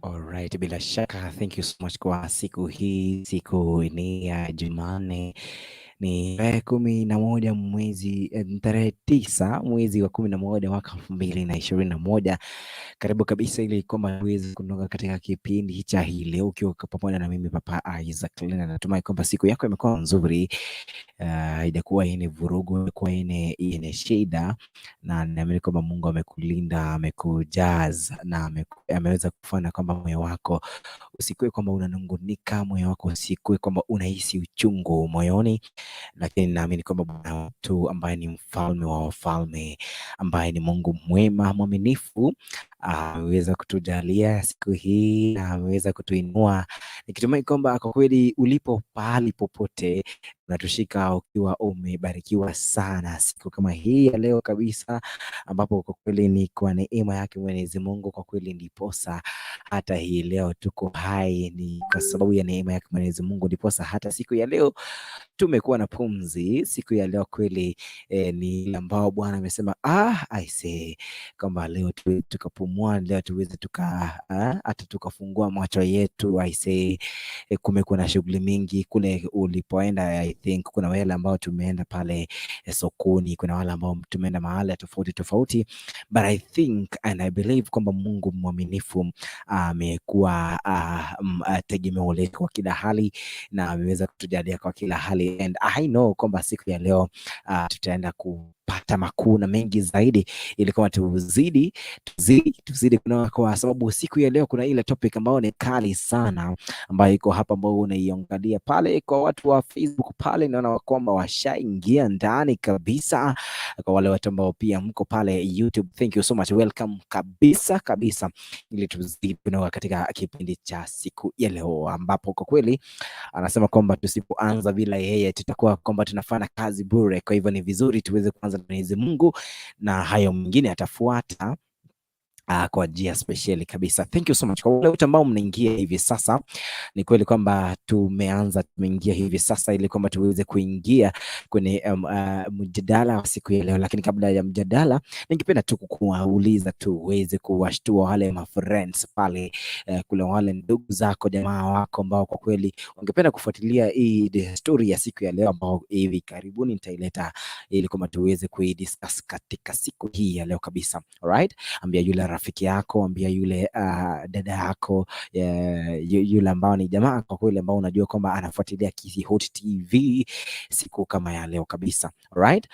Alright, bila shaka thank you so much kwa siku hii. Siku ni ya Jumanne, ni tarehe 11 mwezi tarehe 9 mwezi wa 11 mwaka 2021. Karibu kabisa ili kwamba tuweze kunoga katika kipindi cha hii leo ukiwa pamoja na mimi Papa Isaac Lena. Natumai kwamba siku yako imekuwa nzuri, haijakuwa yenye vurugu, imekuwa yenye shida, na naamini kwamba Mungu amekulinda, amekujaza na ameweza kufanya kwamba moyo wako usikuwe kwamba unanungunika, moyo wako usikuwe kwamba unahisi uchungu moyoni, lakini naamini kwamba Bwana wetu ambaye ni mfalme wa wafalme, ambaye ni Mungu mwema mwaminifu, ameweza kutujalia siku hii na ameweza kutuinua, nikitumai kwamba kwa kweli ulipo pahali popote unatushika ukiwa umebarikiwa sana siku kama hii ya leo kabisa, ambapo kwa kweli ni kwa neema yake Mwenyezi Mungu, kwa kweli ndiposa hata hii leo tuko hai, ni kwa sababu ya neema yake Mwenyezi Mungu, ndiposa hata siku ya leo tumekuwa na pumzi. Siku ya leo kweli ni ile ambao Bwana amesema I say kwamba leo tuwe tukapumua, leo tuweze tuka hata tukafungua macho yetu. I say kumekuwa na shughuli mingi kule ulipoenda. I think kuna wale ambao tumeenda pale sokoni, kuna wale ambao tumeenda mahali tofauti tofauti, but I think and I believe kwamba Mungu mwaminifu amekuwa tegemeo letu kwa kila hali na ameweza kutujalia kwa kila hali, and I know kwamba siku ya leo tutaenda kupata makuu na mengi zaidi, ili kwamba tuzidi kunoa, kwa sababu siku ya leo kuna ile topic ambayo ni kali sana ambayo iko hapa, ambayo unaiangalia pale kwa watu wa Facebook pale, naona kwamba washaingia ndani kabisa. Kwa wale watu ambao pia mko pale YouTube, thank you so much, welcome kabisa kabisa, ili tuzidi kunoa katika kipindi cha siku ya leo, ambapo kwa kweli anasema kwamba tusipoanza bila yeye tutakuwa kwamba tunafanya kazi bure. Kwa hivyo ni vizuri tuweze kuanza na Mwenyezi Mungu na hayo mengine yatafuata kwa njia spesheli kabisa. Thank you so much kwa wale wote ambao mnaingia hivi sasa. Ni kweli kwamba tumeanza, tumeingia hivi sasa ili kwamba tuweze kuingia kwenye mjadala wa siku ya leo, lakini kabla ya mjadala, ningependa tu kuwauliza tu uweze kuwashtua wale ma friends pale kule wale ndugu zako jamaa wako ambao kwa kweli wangependa kufuatilia hii story ya siku ya leo ambao hivi karibuni nitaileta ili kwamba tuweze kuidiscuss katika siku hii ya leo kabisa. Alright? Ambia yule rafiki yako, ambia yule dada yako, yule ambao ni jamaa kwa kweli ambao unajua kwamba anafuatilia Kisii Hot TV siku kama ya leo kabisa. Alright?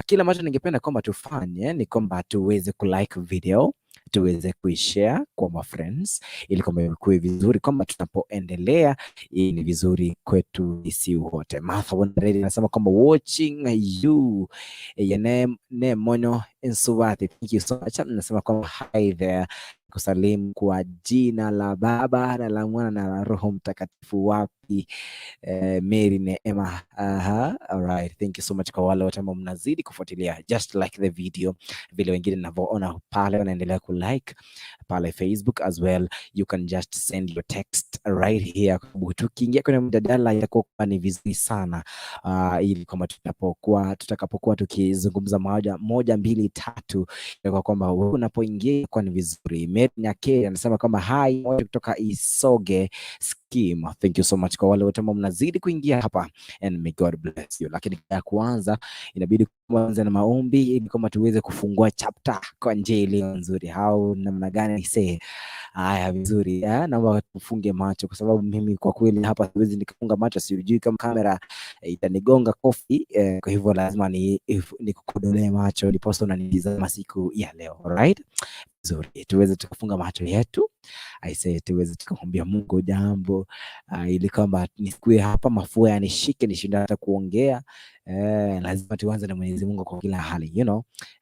Kile ambacho ningependa kwamba tufanye ni kwamba tuweze kulike video, tuweze kuishare kwa ma friends ili kwamba ikuwe vizuri kwamba tunapoendelea, hii ni vizuri kwetu sisi wote. Martha Wonderedi anasema kwamba watching you your name Mono Nsubati, thank you so much. Nasema kwamba hi there, kusalimu kwa jina la Baba na la Mwana na la Roho Mtakatifu. Wapi Mary Neema. Aha, alright, thank you so much kwa wale wote ambao mnazidi kufuatilia, just like the video, vile wengine ninavyoona pale wanaendelea kulike pale Facebook as well. You can just send your text right here. Kwa sababu tukiingia kwenye mjadala itakuwa ni vizuri sana ili kwamba tutakapokuwa tukizungumza moja moja mbili tatu, itakuwa kwamba wewe unapoingia itakuwa ni vizuri. Mary Nyake anasema kwamba hi kutoka Isoge Scheme. Thank you so much kwa wale wote ambao mnazidi kuingia hapa and may God bless you. Lakini ya kwanza inabidi kuanza na maombi ili kwamba tuweze kufungua chapter kwa njia iliyo nzuri. Au namna gani say? Haya, vizuri eh, naomba tufunge macho kwa sababu mimi kwa kweli hapa siwezi nikafunga macho, sijui kama kamera itanigonga kofi kwa hivyo lazima ni nikukodolee macho ndiposa unanitazama siku ya leo. Alright? Vizuri, tuweze tukafunga macho yetu, I say tuweze tukamwambia Mungu jambo ili kwamba nisikue hapa mafua yanishike nishinde hata kuongea. Lazima tuanze na Mwenyezi Mungu kwa kila hali,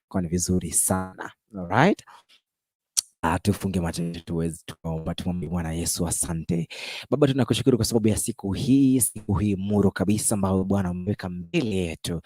kwa ni vizuri sana. Alright? Tufunge macho yetu tuweze tukaomba, tumwambie Bwana Yesu asante. Baba, tunakushukuru kwa sababu ya siku hii muro kabisa ambayo Bwana umeweka mbele yetu.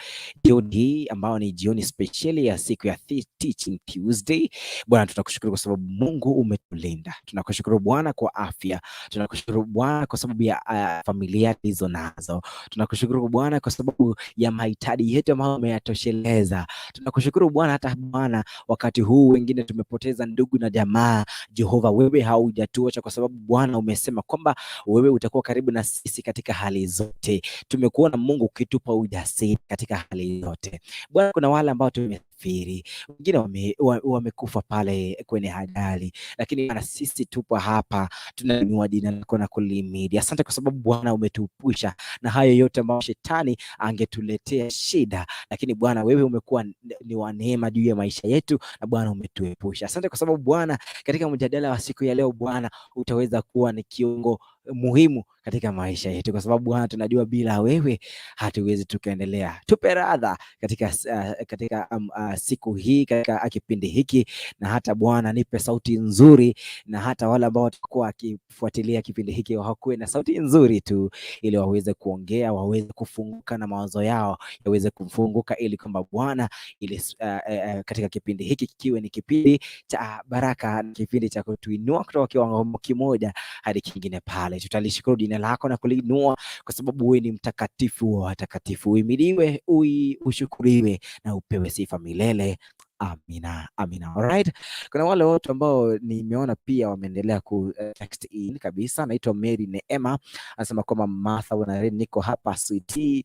Jioni hii ambayo ni jioni spesheli ya siku ya Teaching Tuesday. Bwana, tunakushukuru kwa sababu Mungu umetulinda. Tunakushukuru Bwana kwa afya. Tunakushukuru Bwana kwa sababu ya familia tulizo nazo. Tunakushukuru Bwana kwa sababu ya mahitaji yetu ambayo umeyatosheleza. Tunakushukuru Bwana hata Bwana wakati huu wengine tumepoteza ndugu na jamaa, Jehova, wewe haujatuacha kwa sababu Bwana umesema kwamba wewe utakuwa karibu na sisi katika hali zote. Tumekuona Mungu ukitupa ujasiri katika hali zote. Bwana, kuna wale ambao tumesafiri, wengine wamekufa pale kwenye ajali, lakini Bwana, sisi tupo hapa tunainua jina lako na kulihimidi. Asante kwa sababu Bwana umetuepusha na hayo yote ambayo shetani angetuletea shida, lakini Bwana wewe umekuwa ni wa neema juu ya maisha yetu, na Bwana umetuepusha. Asante kwa sababu Bwana, katika mjadala wa siku ya leo Bwana utaweza kuwa ni kiungo muhimu katika maisha yetu, kwa sababu Bwana tunajua bila wewe hatuwezi tukaendelea. Tupe radha katika siku hii, katika kipindi hiki, na hata Bwana nipe sauti nzuri, na hata wale ambao watakuwa wakifuatilia kipindi hiki wakuwe na sauti nzuri tu, ili waweze kuongea, waweze kufunguka na mawazo yao yaweze kufunguka, ili kwamba Bwana ili katika kipindi hiki kikiwe ni kipindi cha baraka, kipindi cha kutuinua kutoka kiwango kimoja hadi kingine pale. Tutalishukuru jina lako na kuliinua kwa sababu wewe ni mtakatifu wa watakatifu. Uhimidiwe, ushukuriwe na upewe sifa milele. Amina, amina. Alright. Kuna wale watu ambao nimeona pia wameendelea ku text in kabisa. Naitwa Mary Neema, anasema kwamba Martha Wanare, niko hapa sweetie,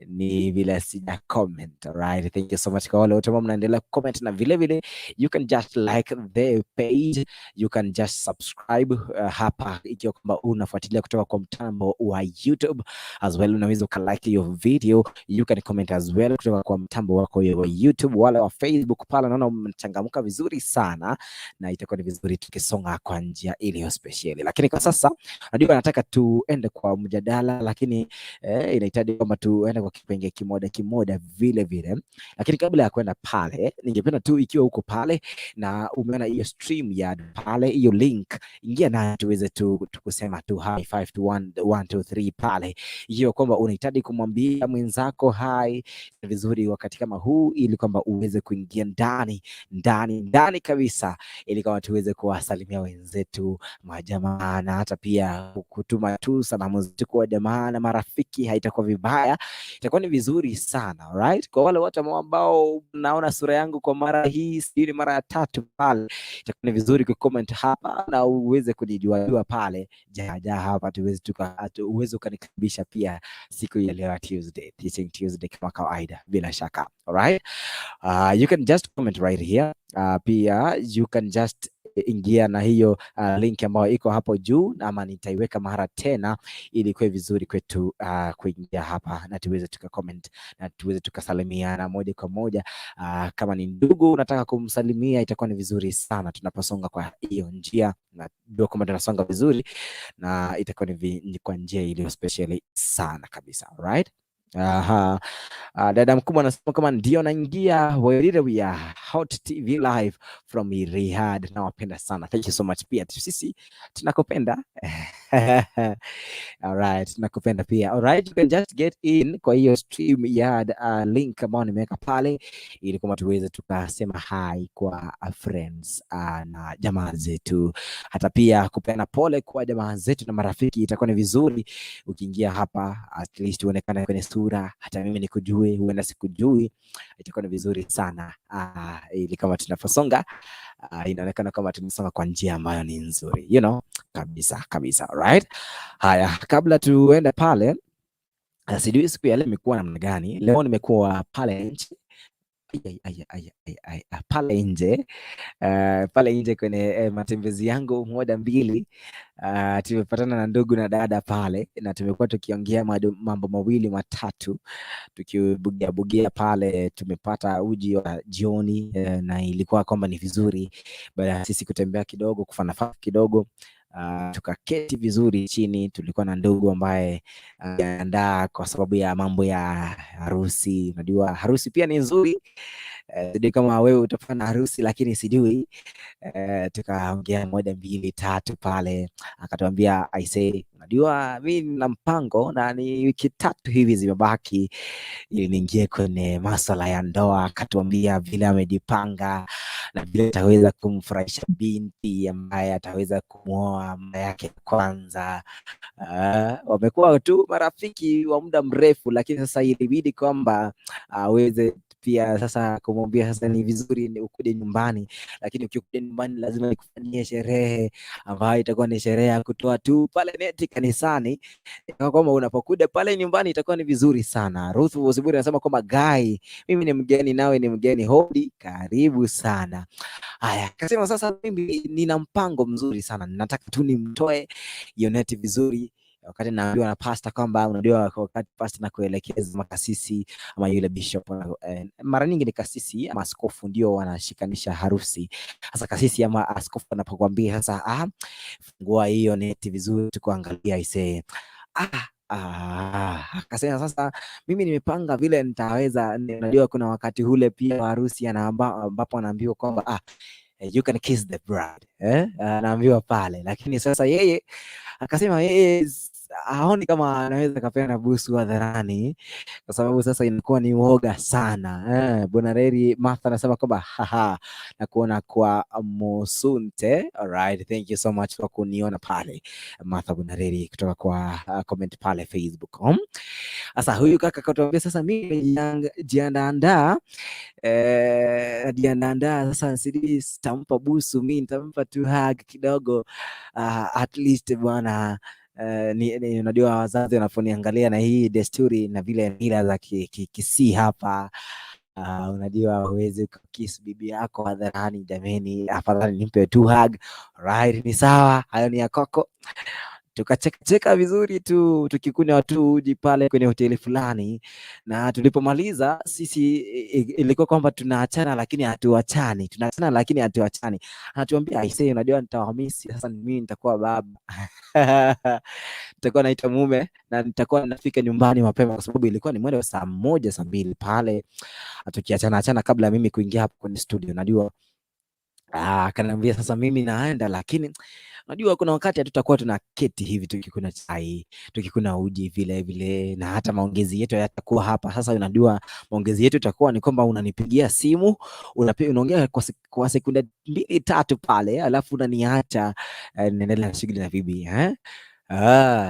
ni vile sija comment. Alright, thank you so much kwa wale wote ambao mnaendelea comment, na vile vile you can just like the page, you can just subscribe hapa ikiwa kwamba unafuatilia kutoka kwa mtambo wa YouTube as well, unaweza ukalike your video, you can comment as well kutoka kwa mtambo wako wa YouTube. Wale wa Facebook pale naona mnachangamka vizuri sana, na itakuwa ni vizuri tukisonga kwa njia iliyo special. Lakini kwa sasa najua nataka tuende kwa mjadala, lakini inahitaji kwamba tuende kwa kipengee kimoja kimoja vile vile. Lakini kabla ya kwenda pale, ningependa tu ikiwa uko pale na umeona hiyo stream ya pale, hiyo link, ingia nayo tuweze tu kusema tu hi 5 to 1 1 2 3 pale, ikiwa kwamba unahitaji kumwambia mwenzako hi, ni vizuri wakati kama huu, ili kwamba uweze kuingia ndani ndani ndani kabisa, ili kwamba tuweze kuwasalimia wenzetu majamaa, na hata pia kutuma tu salamu zetu kwa jamaa na marafiki, haitakuwa vibaya, itakuwa ni vizuri sana. Alright, kwa wale watu ambao naona sura yangu kwa mara hii, sijui ni mara ya tatu pale, itakuwa ni vizuri kucomment hapa na uweze kunijua pale jaja hapa, tuweze tuka uweze ukanikaribisha pia siku ya leo ya Tuesday, Teaching Tuesday kama kawaida, bila shaka. Alright, you can just comment right here. Pia you can just ingia na hiyo link ambayo iko hapo juu, ama nitaiweka mara tena ili kuwe vizuri kwetu kuingia hapa na tuweze tuka comment na tuweze tukasalimiana moja kwa moja. Kama ni ndugu unataka kumsalimia itakuwa ni vizuri sana tunaposonga kwa hiyo njia, najua kwamba tunasonga vizuri na itakuwa ni kwa njia iliyo special sana kabisa. Alright. Aha. Dada mkubwa anasema kama ndio naingia, we are Hot TV live from Riyadh. Nawapenda sana. Thank you so much. Pia sisi tunakupenda. Alright, tunakupenda pia. Alright, you can just get in kwa hiyo stream yard link ambayo nimeweka pale ili kwamba tuweze tukasema hi kwa friends na jamaa zetu, hata pia kupeana pole kwa jamaa zetu na marafiki. Itakuwa ni vizuri ukiingia hapa at least uonekane kwenye sura, hata mimi nikujue, huenda sikujui, itakuwa ni vizuri sana ili kama tunaposonga inaonekana kama tumesonga kwa njia ambayo ni nzuri, kabisa kabisa. Alright, haya, kabla tuende pale, sijui siku ya leo imekuwa namna gani. Leo nimekuwa pale nje Ai, ai, ai, ai, ai, pale nje kwenye matembezi yangu moja mbili, tumepatana na ndugu na dada pale na tumekuwa tukiongea mambo mawili matatu, tukibugia bugia pale. Tumepata uji wa jioni na ilikuwa kwamba ni vizuri baada ya sisi kutembea kidogo, kufanafana kidogo, tukaketi vizuri chini. Tulikuwa na ndugu ambaye andaa kwa sababu ya mambo ya harusi. Unajua harusi pia ni nzuri, sijui kama wewe utafanya harusi, lakini sijui. Tukaongea moja mbili tatu pale, akatuambia, "I say, unajua mi nina mpango na ni wiki 3 hivi zimebaki ili niingie kwenye maswala ya ndoa." Akatuambia vile amejipanga na vile ataweza kumfurahisha binti ambaye ataweza kumwoa mara yake kwanza. Wamekuwa tu marafiki wa muda mrefu, lakini sasa ilibidi kwamba aweze Pia sasa kumwambia sasa ni vizuri ni ukuje nyumbani, lakini ukikuja nyumbani lazima nikufanyie sherehe ambayo itakuwa ni sherehe ya kutoa tu pale neti kanisani, kwamba unapokuja pale nyumbani itakuwa ni vizuri sana. Ruth Bosiburi anasema kwamba, "Guy, mimi ni mgeni nawe ni mgeni, hodi, karibu sana." Haya, akasema sasa mimi nina mpango mzuri sana, nataka tu nimtoe hiyo neti vizuri wakati naambiwa na pasta kwamba unajua wakati pasta nakuelekeza makasisi ama yule bishop, mara nyingi ni kasisi ama askofu ndio wanashikanisha harusi. Sasa kasisi ama askofu anapokuambia sasa, fungua hiyo neti vizuri tukuangalia isee, akasema sasa mimi nimepanga vile nitaweza. Unajua kuna wakati ule pia wa harusi ambapo anaambiwa kwamba you can kiss the bride, eh, anaambiwa pale, lakini sasa yeye akasema yeye haoni kama anaweza kapeana busu hadharani kwa sababu sasa inakuwa ni uoga sana. Bwana Reri Martha anasema kwamba haha, na kuona kwa Musunte. Alright, thank you so much kwa kuniona pale Martha Bonareri kutoka kwa comment pale Facebook. Sasa huyu kaka akatuambia sasa mimi jiandaandaa, jiandaandaa sasa, sijui sitampa busu, mi nitampa tu hug kidogo, at least bwana. Unajua wazazi wanaponiangalia na hii desturi na vile mila za Kisii hapa, unajua huwezi kukiss bibi yako hadharani. Jameni, afadhali nimpe tu hug. Right, ni sawa, hayo ni ya koko. Tukacheka vizuri tu tukikunywa tu uji pale kwenye hoteli fulani, na tulipomaliza sisi ilikuwa kwamba tunaachana lakini hatuachani, tunaachana lakini hatuachani. Anatuambia, "Aisee, unajua nitawamisi sasa, mimi nitakuwa baba, nitakuwa naita mume na nitakuwa nafika nyumbani mapema," kwa sababu ilikuwa ni mwendo wa saa 1, saa 2 pale tukiachana achana kabla mimi kuingia hapo kwenye studio. Najua akaniambia sasa mimi naenda, lakini unajua kuna wakati hatutakuwa tunaketi hivi tukikunywa chai, tukikunywa uji vile vile, na hata maongezi yetu hayatakuwa hapa. Sasa unajua maongezi yetu itakuwa ni kwamba unanipigia simu, unaongea kwa sekunde mbili tatu pale, alafu unaniacha niendelee na shughuli na bibi, eh?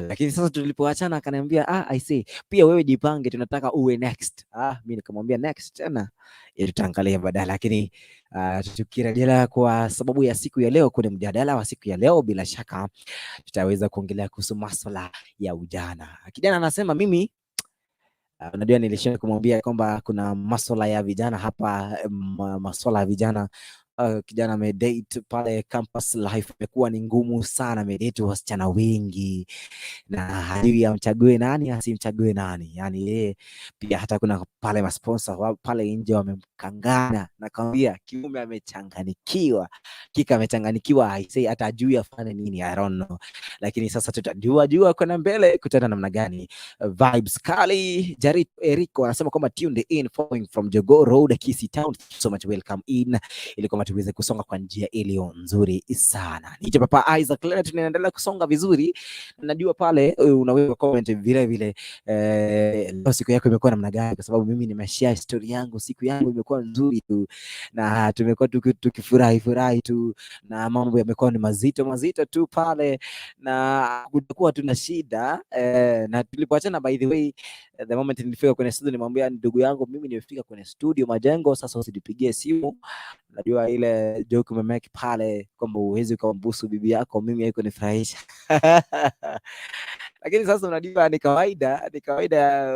Lakini sasa tulipoachana akaniambia, "I see, pia wewe jipange, tunataka uwe next." Mi nikamwambia next tena tutaangalia baadaye, lakini tukirejelea kwa sababu ya siku ya leo, kwenye mjadala wa siku ya leo, bila shaka tutaweza kuongelea kuhusu maswala ya ujana. Kijana anasema mimi, unajua nilisha kumwambia kwamba kuna maswala ya vijana hapa, maswala ya vijana, kijana amedate pale campus life imekuwa ni ngumu sana, amedate wasichana wengi na hajui amchague nani asimchague nani. Yani yeye pia hata kuna pale masponsor pale nje wamemkangana, nakwambia kiume amechanganikiwa, kika amechanganikiwa, I say hata hajui afanye nini, I don't know, lakini sasa tutajua jua kwenda mbele kutana namna gani. Vibes kali. Jarit Eriko anasema kwamba tuned in following from Jogoo Road, Kisii Town. So much welcome in, ili kwamba tuweze kusonga kwa njia iliyo nzuri sana. Niite Papa Isaac Leonard, tunaendelea kusonga vizuri. Najua pale unaweza comment vile vile, leo siku yako imekuwa namna gani? Kwa sababu mimi nimeshare story yangu, siku yangu imekuwa nzuri tu na tumekuwa tukifurahi furahi tu na mambo yamekuwa ni mazito mazito tu pale na kutakuwa tuna shida, na tulipoachana, by the way, the moment nilifika kwenye studio nimwambia ndugu yangu, mimi nimefika kwenye studio majengo, sasa usinipigie simu. Najua ile joke umemake pale kwamba huwezi ukambusu bibi yako, mimi haikunifurahisha. Lakini sasa unajua ni kawaida, ni kawaida,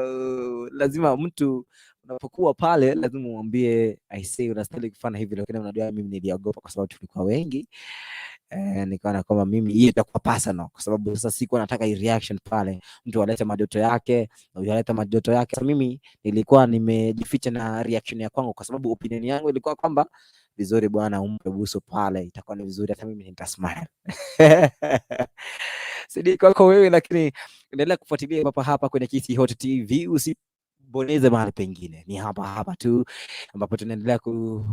lazima mtu unapokuwa pale lazima umwambie, "I say unastahili kufanya hivi," lakini unajua mimi niliogopa kwa sababu tulikuwa wengi, nikaona kwamba mimi hiyo itakuwa personal, kwa sababu sasa sikuwa nataka hii reaction pale, mtu alete majoto yake na huyu alete majoto yake. Sasa mimi nilikuwa nimejificha na reaction ya kwangu, kwa sababu opinion yangu ilikuwa kwamba vizuri bwana, umpe busu pale, itakuwa ni vizuri, hata mimi nitasmile. Sijui kwako wewe, lakini endelea kufuatilia hapa hapa kwenye Kisii Hot TV, usibonyeze mahali pengine, ni hapa hapa tu ambapo tunaendelea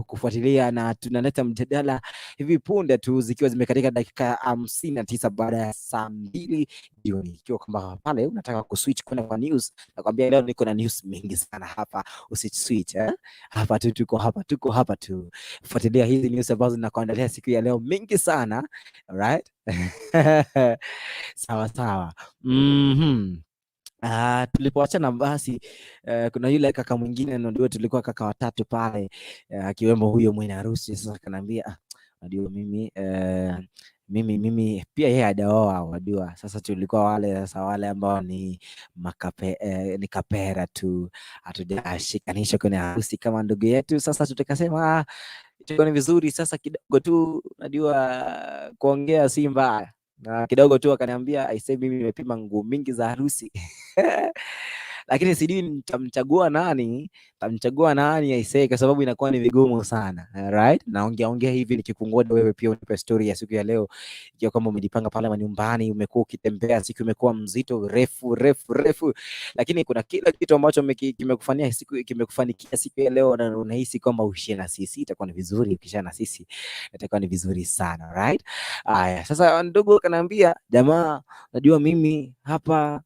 kufuatilia na tunaleta mjadala hivi punde tu zikiwa zimekatika dakika 59 baada ya saa 2 jioni. Ikiwa kwamba pale unataka kuswitch kwenda kwa news, nakwambia leo niko na news mingi sana hapa, usiswitch, eh? Hapa tu tuko hapa, tuko hapa tu, fuatilia hizi news ambazo ninakuandalia siku ya leo mingi sana. Alright? Sawa sawa. Ah, tulipoachana basi kuna yule kaka mwingine ndio tulikuwa kaka watatu pale akiwemo huyo mwenye harusi. Sasa akaniambia, ah, unajua mimi mimi pia yeye hajaoa unajua. Sasa tulikuwa wale sasa wale ambao ni ni kapera tu, hatujashikanishwa kwenye harusi kama ndugu yetu. Sasa tukasema ah, itakuwa ni vizuri sasa kidogo tu, unajua kuongea si mbaya na kidogo tu akaniambia, aisee, mimi nimepima nguo mingi za harusi lakini sijui nitamchagua nani aisee, kwa sababu inakuwa ni vigumu sana. Right? Naongea ongea hivi nikikungoja wewe pia unipe story ya siku ya leo, ikiwa kwamba umejipanga pale manyumbani, umekuwa ukitembea, siku imekuwa mzito refu refu refu, lakini kuna kila kitu ambacho kimekufanyia siku kimekufanikia siku ya leo na unahisi kwamba ushare na sisi, itakuwa ni vizuri. Ukishare na sisi itakuwa ni vizuri sana, right? Aya, sasa ndugu akaniambia, jamaa, najua mimi hapa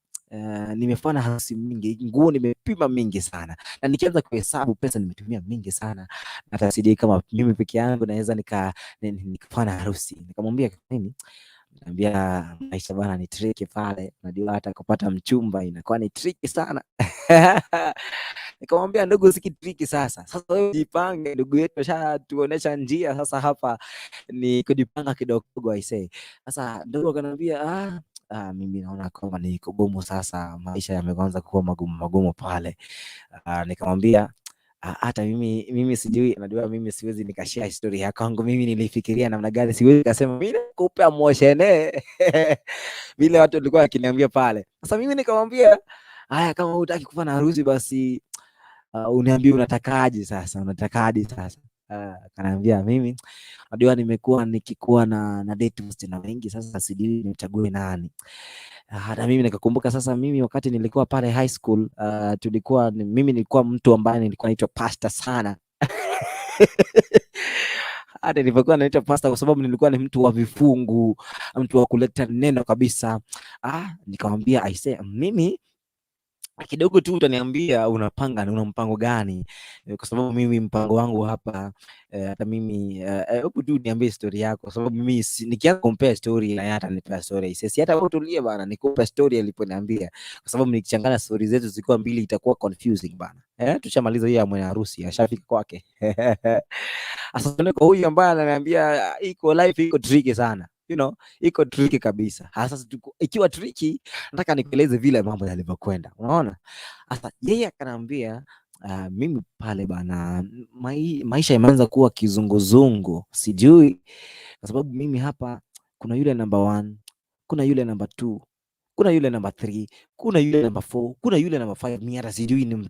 nimefanya harusi mingi, nguo nimepima mingi sana, na nikianza kuhesabu pesa nimetumia mingi sana, hata sijui kama mimi peke yangu naweza nikafanya harusi. Nikamwambia nini? Nikamwambia maisha bana ni tricky pale, unajua hata kupata mchumba inakuwa ni tricky sana. Nikamwambia ndugu, si tricky sasa. Sasa wewe jipange, ndugu yetu ashatuonesha njia, sasa hapa ni kujipanga kidogo I say. Sasa ndugu akaniambia mimi naona kwamba ni kugumu sasa, maisha yameanza kuwa magumu magumu pale. Nikamwambia hata mimi sijui, najua mimi siwezi nikashare story ya kwangu, mimi nilifikiria namna gani, siwezi nikasema mimi nakupa moshene vile watu walikuwa wakiniambia pale. Sasa mimi nikamwambia haya, kama hutaki kufanya harusi basi uniambie unatakaje sasa, unatakaje sasa? Akaniambia mimi najua nimekuwa nikikuwa na date wasichana wengi, sasa sijui nichague nani. Hata mimi nikakumbuka sasa, mimi wakati nilikuwa pale high school tulikuwa mimi nilikuwa mtu ambaye nilikuwa naitwa pastor sana hata nilivyokuwa naitwa pastor kwa sababu nilikuwa ni mtu wa vifungu, mtu wa kuleta neno kabisa. Nikamwambia aisee, mimi kidogo tu utaniambia unapanga una mpango gani? Kwa sababu mimi mpango wangu hapa hata mimi hebu tu niambie story yako, kwa sababu mimi nikianza kumpea story na yeye atanipea story. Sisi hata wewe tulie bana, nikupe story aliponiambia, kwa sababu nikichanganya story zetu zikiwa mbili itakuwa confusing bana. Tushamaliza hiyo ya mwenye harusi, ashafika kwake. Sasa tuende kwa huyu ambaye ananiambia iko life iko tricky sana. Iko tricky kabisa. Sasa ikiwa tricky, nataka nikueleze vile mambo yalivyokwenda. Unaona? Sasa yeye akaniambia mimi pale bana maisha yameanza kuwa kizunguzungu, sijui kwa sababu mimi hapa kuna yule number one, kuna yule number two, kuna yule number three, kuna yule number four, kuna yule number five. Mimi hata sijui ni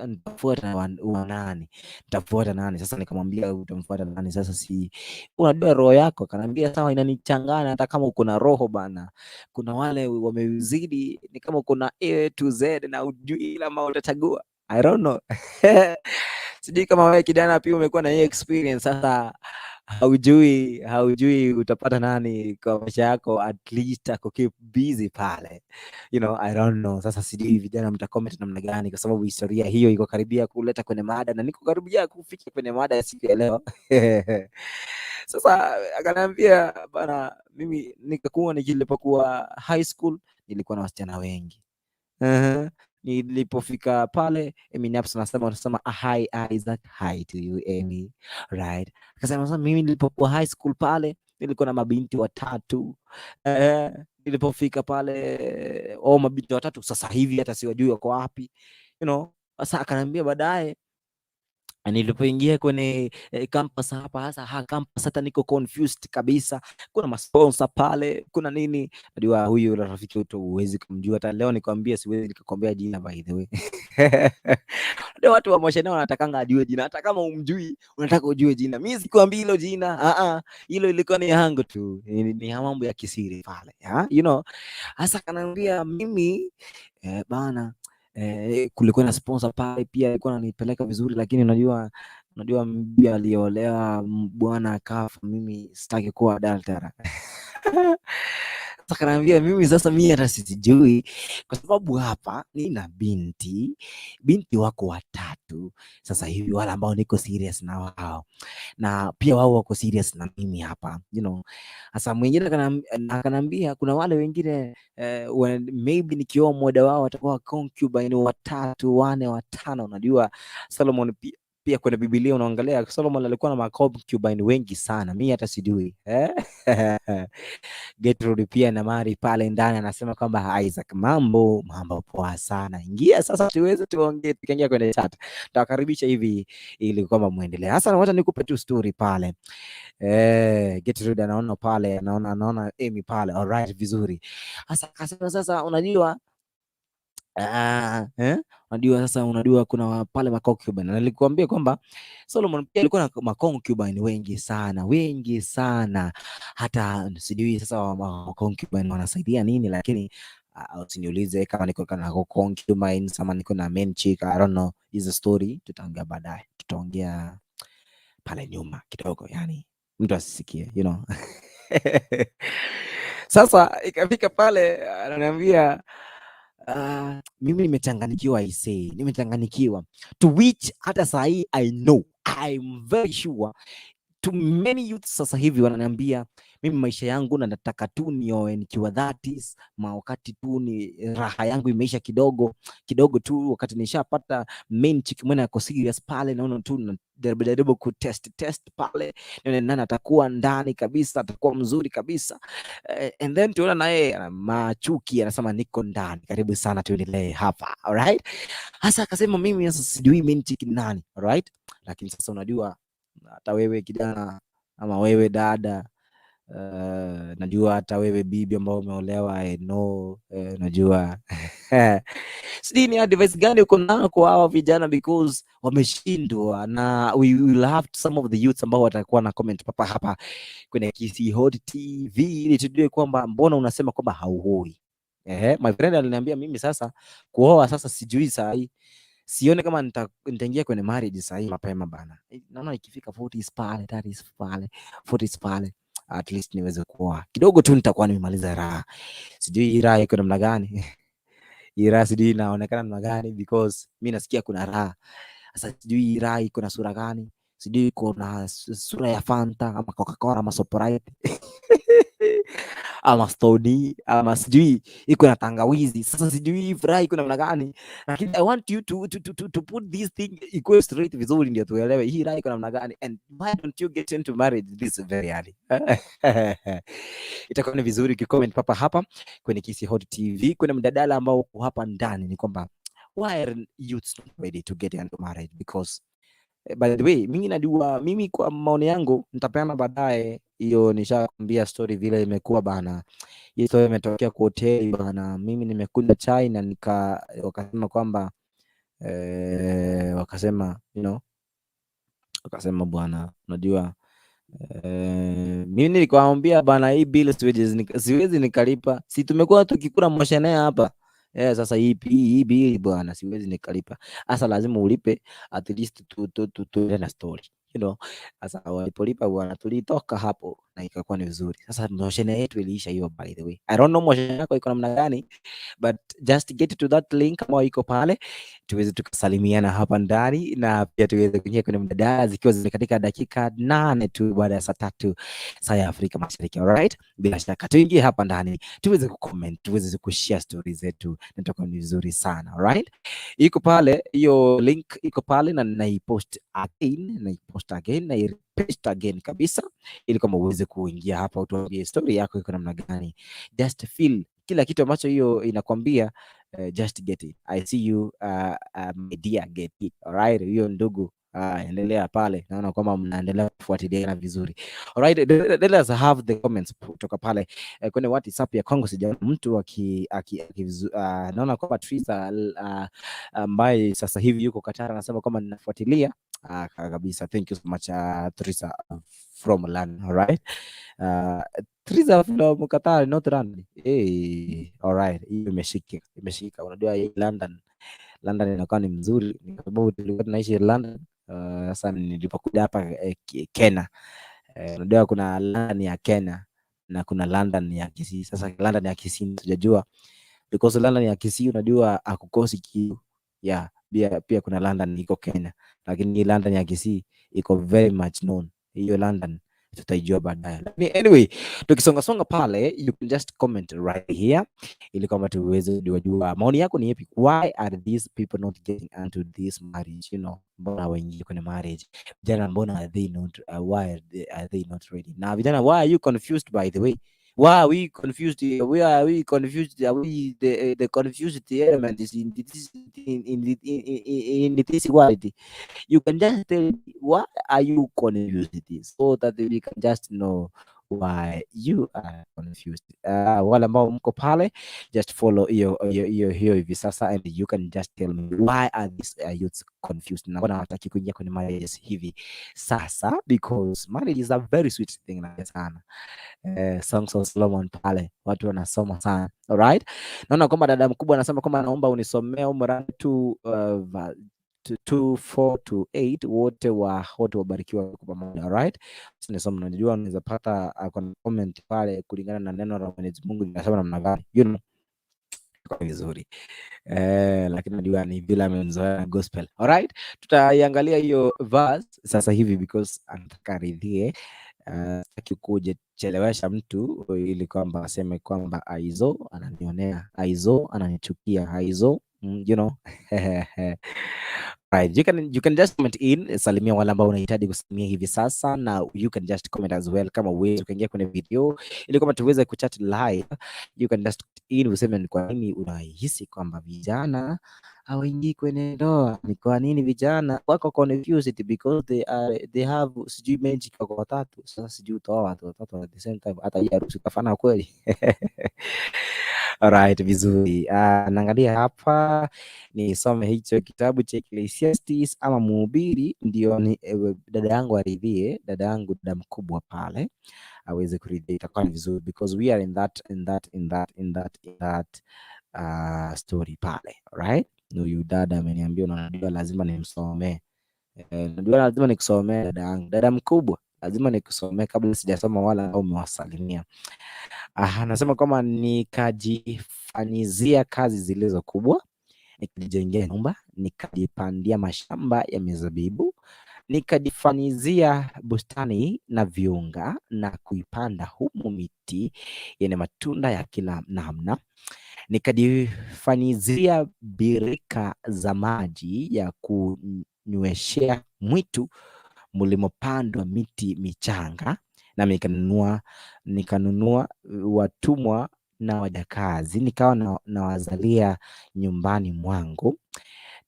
nitafuata wa nani, nitafuata nani. Sasa nikamwambia utamfuata nani? Sasa si unajua roho yako? Akaniambia sawa, inanichanganya hata kama uko na roho bana, kuna wale wamezidi, ni kama uko na A to Z na ujui ile ambao utachagua. I don't know. Sijui kama wewe kijana pia umekuwa na hiyo experience sasa haujui utapata nani kwa maisha yako, at least ako keep busy pale. I don't know. Sasa sijui vijana mtacomment namna gani, kwa sababu historia hiyo iko karibia kuleta kwenye mada na niko karibia kufika kwenye mada ya siku ya leo. Sasa akaniambia bana, mimi nikakuwa nilipokuwa high school nilikuwa na wasichana wengi. Nilipofika pale Amy Naps anasema anasema hi Isaac, hi to you Amy, right? Akasema sasa mimi nilipokuwa high school pale nilikuwa na mabinti watatu. Nilipofika pale oh, mabinti watatu sasa hivi hata siwajui wako wapi. Sasa akaniambia baadaye nilipoingia kwenye campus hapa hasa campus hata niko confused kabisa. Kuna masponsor pale, kuna nini? Najua huyu rafiki wetu huwezi kumjua hata leo nikwambia, siwezi nikakwambia jina by the way. Ndio watu wa Moshene wanatakanga ajue jina, hata kama umjui unataka ujue jina. Mimi sikwambii hilo jina, hilo ilikuwa ni yangu tu, ni mambo ya kisiri pale, ha? Sasa akaniambia mimi bana kulikuwa na sponsor pale pia alikuwa ananipeleka vizuri, lakini unajua bibi aliolewa bwana akafa, mimi sitaki kuwa adulterer. Sasa kanaambia mimi sasa, mimi hata sijui, kwa sababu hapa nina binti, binti wako watatu sasa hivi, wale ambao niko serious na wao na pia wao wako serious na mimi hapa. Sasa mwingine akaniambia kuna wale wengine maybe nikioa mmoja wao watakuwa concubine watatu, wane, watano. Unajua Solomon pia kwenye Biblia unaangalia Solomon alikuwa na maconcubine wengi sana, mi hata sijui, eh? Gertrude pia na Mari pale ndani anasema kwamba Isaac, mambo mambo poa sana, ingia sasa tuweze tuongee, tukiingia kwenye chat tutawakaribisha hivi ili kwamba muendelee. Sasa wacha nikupe tu story pale. Gertrude anaona pale, anaona Amy pale, alright, vizuri. Sasa akasema sasa, unajua eh? Unajua sasa, unajua kuna pale maconcubine na nilikuambia kwamba Solomon pia alikuwa na maconcubine wengi sana, wengi sana, hata sijui sasa wa wanasaidia nini, lakini usiniulize kama niko na concubines ama niko na main chick, I don't know, is a story tutaongea baadaye, tutaongea pale nyuma kidogo, yani mtu asisikie. Sasa ikafika pale ananiambia mimi nimechanganyikiwa, I say nimechanganyikiwa, to which hata saa hii I know, I'm very sure to many youths sasa hivi wananiambia mimi maisha yangu na nataka tu nioe nikiwa 30s, ma wakati tu ni raha yangu imeisha kidogo kidogo tu, wakati nishapata main chick mwenye ako serious pale, naona tu najaribu jaribu ku test test pale, nione nani atakuwa ndani kabisa, atakuwa mzuri kabisa and then tuona naye machuki anasema niko ndani, karibu sana, tuendelee hapa, alright. Sasa akasema mimi sasa sijui main chick ni nani, alright, lakini sasa unajua hata wewe kijana ama wewe dada najua hata wewe bibi ambao umeolewa, I know najua sijui ni advice gani uko nayo kwa hawa vijana because wameshindwa, na we will have some of the youths ambao watakuwa na comment papa hapa kwenye Kisii Hot TV ili tujue kwamba mbona unasema kwamba hauoi. Ehe, my friend aliniambia mimi sasa kuoa sasa sijui saa hii sione kama nitaingia kwenye marriage saa hii mapema bana. Naona ikifika 40s pale, 30s pale, 40s pale, at least niweze kuoa kidogo tu, nitakuwa nimemaliza raha. Sijui hii raha iko namna gani. Hii raha sijui inaonekana namna gani because mi nasikia kuna raha. Sasa sijui hii raha iko na sura gani, sijui iko na sura ya Fanta ama Coca-Cola ama Sprite ama Stoney ama sijui iko na tangawizi. Sasa sijui hii furaha iko namna gani, lakini I want you to put this thing ikuwe straight vizuri, ndio tuelewe hii raha iko namna gani, and why don't you get into marriage this very early? Itakuwa ni vizuri ukicomment papa hapa kwenye Kisii Hot TV. Kuna mjadala ambao uko hapa ndani ni kwamba why are youths not ready to get into marriage because by the way, mimi najua, mimi kwa maoni yangu nitapeana baadaye hiyo, nishakwambia story vile imekuwa bana. Hii story imetokea kwa hoteli bana, mimi nimekunywa chai na nika wakasema kwamba wakasema wakasema bwana, unajua mimi nilikwambia bana, hii bill siwezi nikalipa, si tumekuwa tukikula moshene hapa sasa hii bill bwana, siwezi nikalipa. Sasa lazima ulipe at least tu na story. Sasa walipolipa bwana, tulitoka hapo na ikakuwa ni vizuri. Sasa moshene yetu iliisha hiyo, by the way. I don't know moshene yako iko namna gani, but just get to that link ambayo iko pale, tuweze tukasalimiana hapa ndani na pia tuweze kuingia kwenye mjadala zikiwa zimekatika dakika 8 tu baada ya saa 3 saa ya Afrika Mashariki. Alright, bila shaka tuingie hapa ndani tuweze kucomment, tuweze kushare stories zetu na itakuwa ni vizuri sana. Alright, iko pale hiyo link iko pale na naipost again, naipost again, naipaste again kabisa, ili kama uweze kuingia hapa utuambie story yako iko namna gani. Just feel kila kitu ambacho hiyo inakwambia, just get it. I see you my dear, get it. Alright, hiyo ndugu endelea pale, naona kwamba mnaendelea kufuatiliana vizuri. Alright, let us have the comments kutoka pale kwenye WhatsApp ya Kongo. Sijaona mtu aki naona kwamba Trisa ambaye sasa hivi yuko Qatar anasema kwamba ninafuatilia kabisa. Thank you so much Trisa from London. Alright, Trisa from Qatar, not London. Hey, alright, hiyo imeshika, imeshika. Unajua hii London, London inakuwa ni mzuri ni kwa sababu tulikuwa tunaishi London. Sasa nilipokuja hapa Kenya, unajua kuna London ya Kenya Na kuna London ya Kisii. Sasa London ya Kisii sijajua, because London ya Kisii unajua hakukosi kitu. Yeah, pia kuna London iko Kenya, lakini hii London ya Kisii iko very much known. Hiyo London tutaijua baadaye. Lakini anyway, tukisonga songa pale, you can just comment right here ili kwamba tuweze kujua maoni yako ni yapi. Why are these people not getting into this marriage? Mbona waingie kwenye marriage? Vijana, mbona are they not why are they not ready? Na vijana, why are you confused, by the way? Why are we confused here? Why are we confused? Are we the confused element is in this in this equality? You can just tell me, why are you confused, so that we can just know why you are confused. Wale ambao mko pale, just follow hiyo hivi sasa and you can just tell me, why are these youths confused na mbona hawataki kuingia kwenye marriages hivi sasa, because marriage is a very sweet thing na sana. Songs of Solomon pale watu wanasoma sana. Alright, naona kwamba dada mkubwa anasema kwamba naomba unisomee Umran 2 2 4 to 8, wote wabarikiwa kwa pamoja. Alright, nisome, unajua unaweza pata kwa comment pale kulingana na neno la Mwenyezi Mungu linasema namna gani, kwa vizuri, lakini najua ni vile amemzoea gospel. Alright, tutaiangalia hiyo verse sasa hivi because anataka aridhie. Sitaki kujichelewesha mtu ili kwamba aseme kwamba Aizo ananionea, Aizo ananichukia, Aizo. Right, you can just comment in, salimia wale ambao unahitaji kusalimia hivi sasa, na you can just comment as well kama uwezi ukaingia kwenye video ili kwamba tuweze kuchat live. You can just in useme ni kwa nini unahisi kwamba vijana hawaingii kwenye ndoa, ni kwa nini vijana wako confused, because they have sijui magic, wako watatu. Sasa sijui utaoa watu watatu at the same time, hata hii harusi utafana kweli? Alright, vizuri. Naangalia hapa nisome hicho kitabu cha Ecclesiastes ama Mhubiri, ndio ni dada yangu aridhie, dada yangu, dada mkubwa pale aweze kuridhia, itakuwa ni vizuri because we are in that in that in that in that in that story pale. Alright, huyu dada ameniambia, unajua lazima nimsomee. Najua lazima nikusomee dada yangu, dada mkubwa, lazima nikusomee kabla sijasoma wala ambao umewasalimia. Ah, anasema kwamba nikajifanyizia kazi zilizo kubwa, nikajijengea nyumba, nikajipandia mashamba ya mizabibu, nikajifanyizia bustani na viunga, na kuipanda humu miti yenye matunda ya kila namna, nikajifanyizia birika za maji ya kunyweshea mwitu mlimopandwa miti michanga, na nikanunua watumwa na wajakazi, nikawa nawazalia nyumbani mwangu.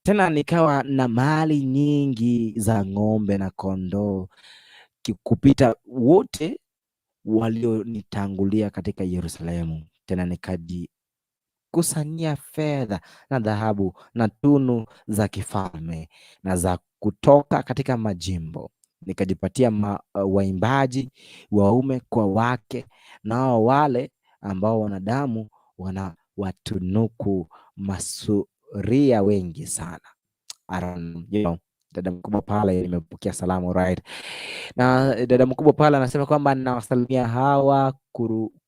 Tena nikawa na mali nyingi za ng'ombe na kondoo kupita wote walionitangulia katika Yerusalemu. Tena nikajikusanyia fedha na dhahabu na tunu za kifalme na za kutoka katika majimbo. Nikajipatia waimbaji waume kwa wake, nao wale ambao wanadamu wanawatunuku masuria wengi sana. I don't, dada mkubwa pale nimepokea salamu, right? Na dada mkubwa pale anasema kwamba nawasalimia hawa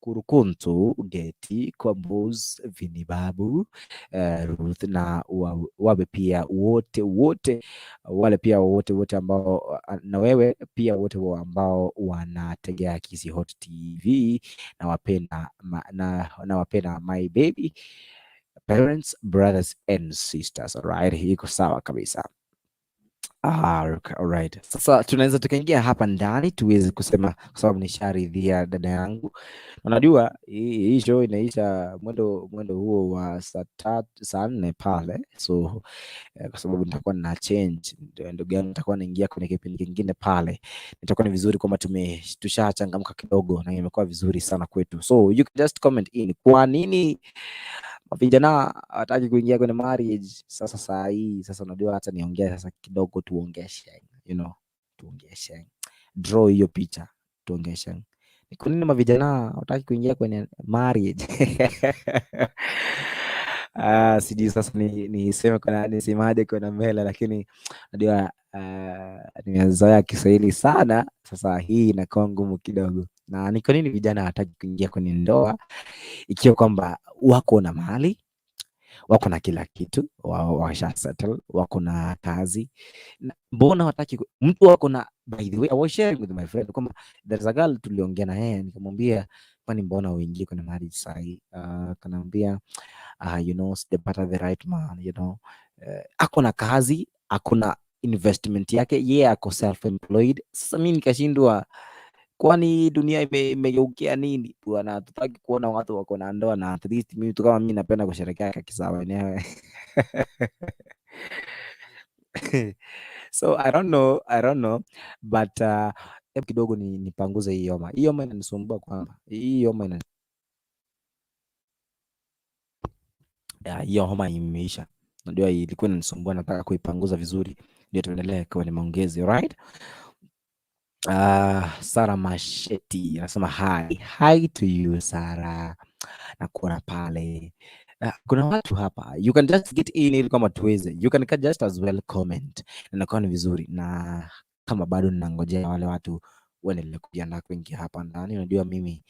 Kurukuntu, Geti, Kwambuz, Vinibabu, Ruth na wabe pia wote wote wale pia wote wote ambao na wewe pia wote ambao wanategea Kisii Hot TV, nawapenda na wapenda my baby parents, brothers and sisters. Alright, iko sawa kabisa. Ah, okay, alright. Sasa tunaweza tukaingia hapa ndani tuweze kusema kwa sababu nisharidhia dada yangu. Unajua hii show inaisha mwendo huo wa saa 3, saa 4 pale, so kwa sababu nitakuwa na change, ndugu yangu, nitakuwa naingia kwenye kipindi kingine pale, itakuwa ni vizuri kwamba tushachangamka kidogo na imekuwa vizuri sana kwetu. So you can just comment in, kwa nini vijana hawataki kuingia kwenye marriage sasa saa hii? Sasa unajua hata niongee sasa kidogo, tuongee sheng, tuongee sheng, draw hiyo picha, tuongee sheng. Ni kwa nini mavijana hawataki kuingia kwenye marriage? Ah, sijui sasa niseme kwa nisemaje kwenda mbele, lakini najua nimezoea Kiswahili sana, sasa hii inakuwa ngumu kidogo. Na ni kwa nini vijana hawataki kuingia kwenye ndoa ikiwa kwamba wako na mali, wako na kila kitu, washa settle, wako na kazi, na mbona hawataki mtu wako na, by the way, I was sharing with my friend kwamba there's a girl tuliongea na yeye, nikamwambia, "Kwani mbona uingie kwenye marriage sahi?" Akaniambia, "Sijapata the right man." Ako na kazi, ako na investment yake, yeye ako self employed. Sasa mi nikashindwa, kwani dunia imegeukia nini bwana? Hatutaki kuona watu wako na ndoa, na at least mimi tu kama mimi napenda kusherehekea kakisawa wenyewe. So I don't know, I don't know, but hebu kidogo ni nipanguze hii homa. Hii homa inanisumbua, kwamba hii homa ina ya, hiyo homa imeisha. Unajua ilikuwa inanisumbua, nataka kuipanguza vizuri ndio tuendelee kwenye maongezi, right? Sara Masheti anasema hi. Hi to you, Sara. Nakuona pale. Kuna watu hapa, you can just get in ili kama tuweze, you can just as well comment, na inakuwa ni vizuri. Na kama bado ninangojea wale watu waendelee kujiandaa kuingia hapa ndani, unajua mimi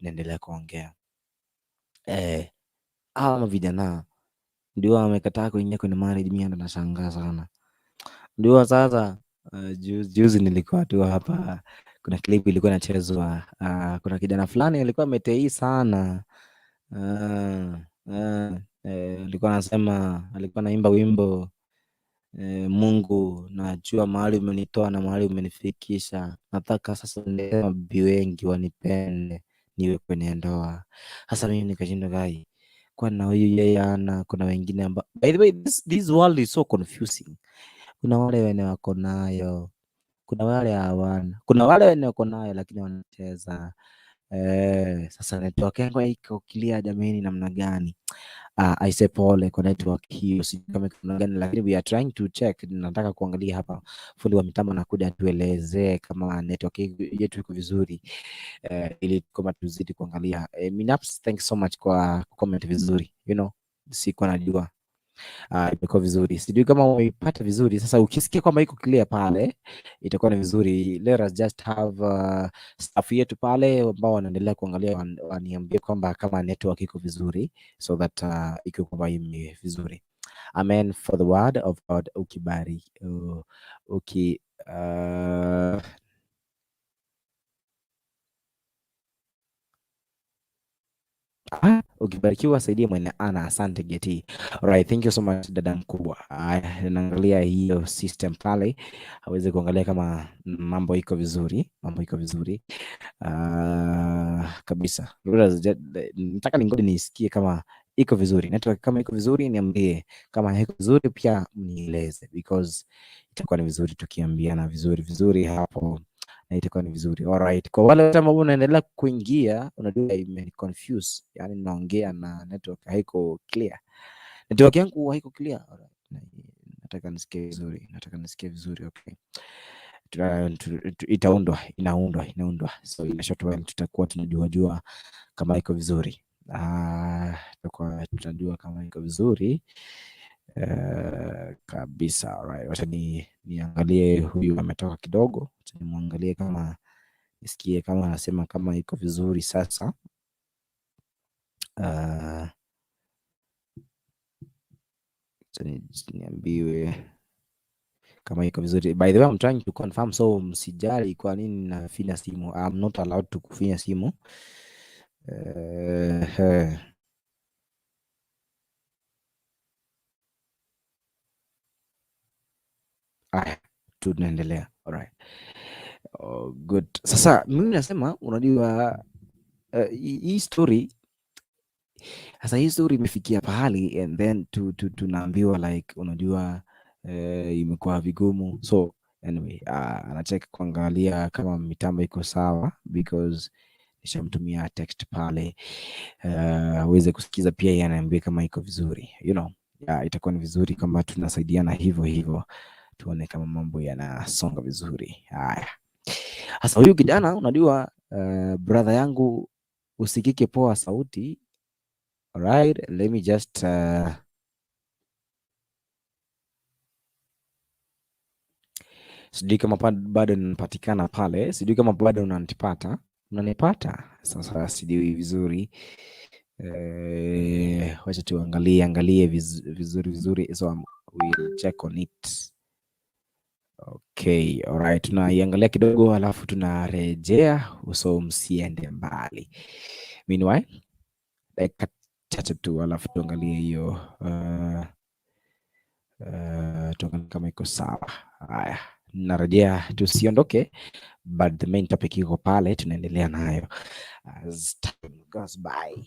naendelea kuongea. Hawa vijana ndio wamekataa kuingia kwenye marriage, mimi ndo nashangaa sana. Ndio sasa juzi nilikuwa tu hapa, kuna clip ilikuwa inachezwa, kuna kijana fulani alikuwa ametei sana, alikuwa anasema, alikuwa anaimba wimbo, "Mungu najua mahali umenitoa na mahali umenifikisha, nataka sasa niletee mabibi wengi wanipende niwe kwenye ndoa." Sasa mimi nikashindwa, gai, kwa na huyu yeye ana, kuna wengine ambao, by the way, this world is so confusing. Kuna wale wenye wako nayo, kuna wale hawana, kuna wale wenye wako nayo lakini wanacheza. Sasa network yangu iko clear jamani, namna gani? I say pole kwa network hiyo, sijui kama iko namna gani, lakini we are trying to check. Nataka kuangalia hapa, fundi wa mitambo anakuja tuelezee kama network yetu iko vizuri, ili kama tuzidi kuangalia. Minaps, thanks so much kwa comment vizuri, sikuwa najua imekuwa vizuri, sijui kama umeipata vizuri. Sasa ukisikia kwamba iko clear pale, itakuwa ni vizuri. Let us just have staff yetu pale ambao wanaendelea kuangalia waniambie kwamba kama network iko vizuri, so that iko kwamba ime vizuri. Amen for the word of God. Ukibari uki ukibarikiwa saidia mwenye ana. Asante Geti. Alright, thank you so much dada mkubwa. Naangalia hiyo system pale aweze kuangalia kama mambo iko vizuri, mambo iko vizuri kabisa. Nataka ningoje nisikie kama iko vizuri network, kama iko vizuri niambie, kama haiko vizuri pia nieleze, because itakuwa ni vizuri tukiambiana vizuri vizuri hapo na itakuwa ni vizuri. Alright, kwa wale wote ambao unaendelea kuingia, unajua imeni confuse, yani naongea na network haiko clear, network yangu haiko clear. Alright, nataka nisikie vizuri, nataka nisikie vizuri. Okay, itaundwa, inaundwa, inaundwa, so in a short while tutakuwa tunajua jua kama iko vizuri. Tutakuwa tunajua kama iko vizuri kabisa. Alright, wacha ni niangalie huyu ametoka kidogo, wacha nimwangalie kama nisikie kama anasema kama iko vizuri sasa. Wacha niambiwe kama iko vizuri. By the way, I'm trying to confirm, so msijali kwa nini nafinya simu. I'm not allowed to kufinya simu. Aya, tunaendelea. Alright. Oh, good. Sasa mimi nasema unajua, hii story sasa, hii story imefikia pahali and then tunaambiwa like unajua, imekuwa vigumu, so anyway, anacheka kuangalia kama mitambo iko sawa because nishamtumia text pale aweze kusikiza pia, yeye anaambia kama iko vizuri. Yeah, itakuwa ni vizuri kama tunasaidiana hivyo hivyo, tuone kama mambo yanasonga vizuri. Haya, sasa huyu kijana unajua, brother yangu usikike poa sauti. Alright, let me just sijui kama bado ninapatikana pale, sijui kama bado unanipata. Mnanipata? Sasa sijui vizuri. Wacha tuangalie angalie vizuri vizuri, so we'll check on it. Okay, alright, tunaiangalia kidogo alafu tunarejea, so msiende mbali. Meanwhile, dakika chache tu alafu tuangalie hiyo tuangalie kama iko sawa. Haya, narejea, tusiondoke, but the main topic iko pale, tunaendelea nayo as time goes by.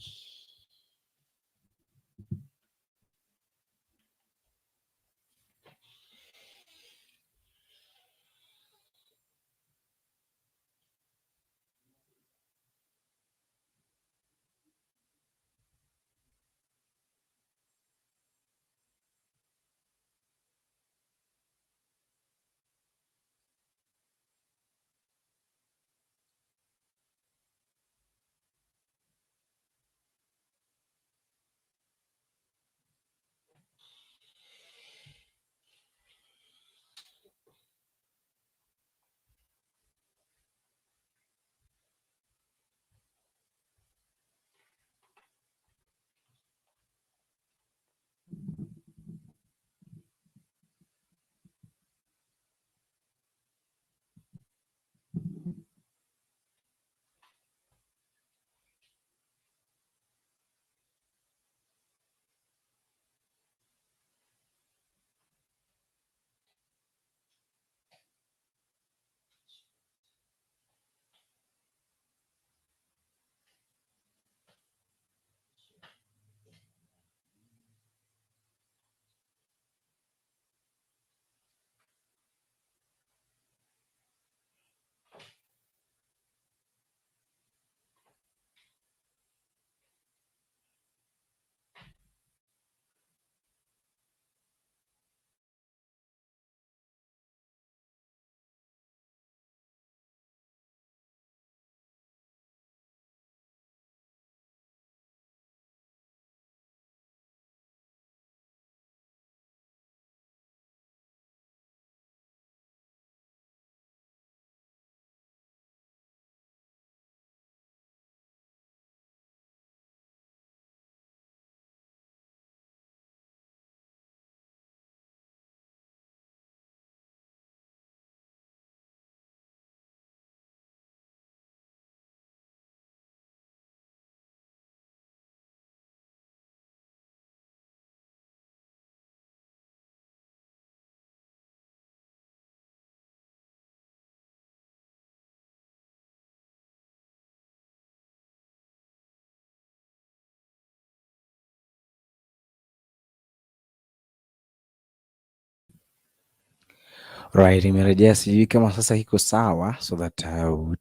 Right, imerejea, sijui kama sasa iko sawa, so that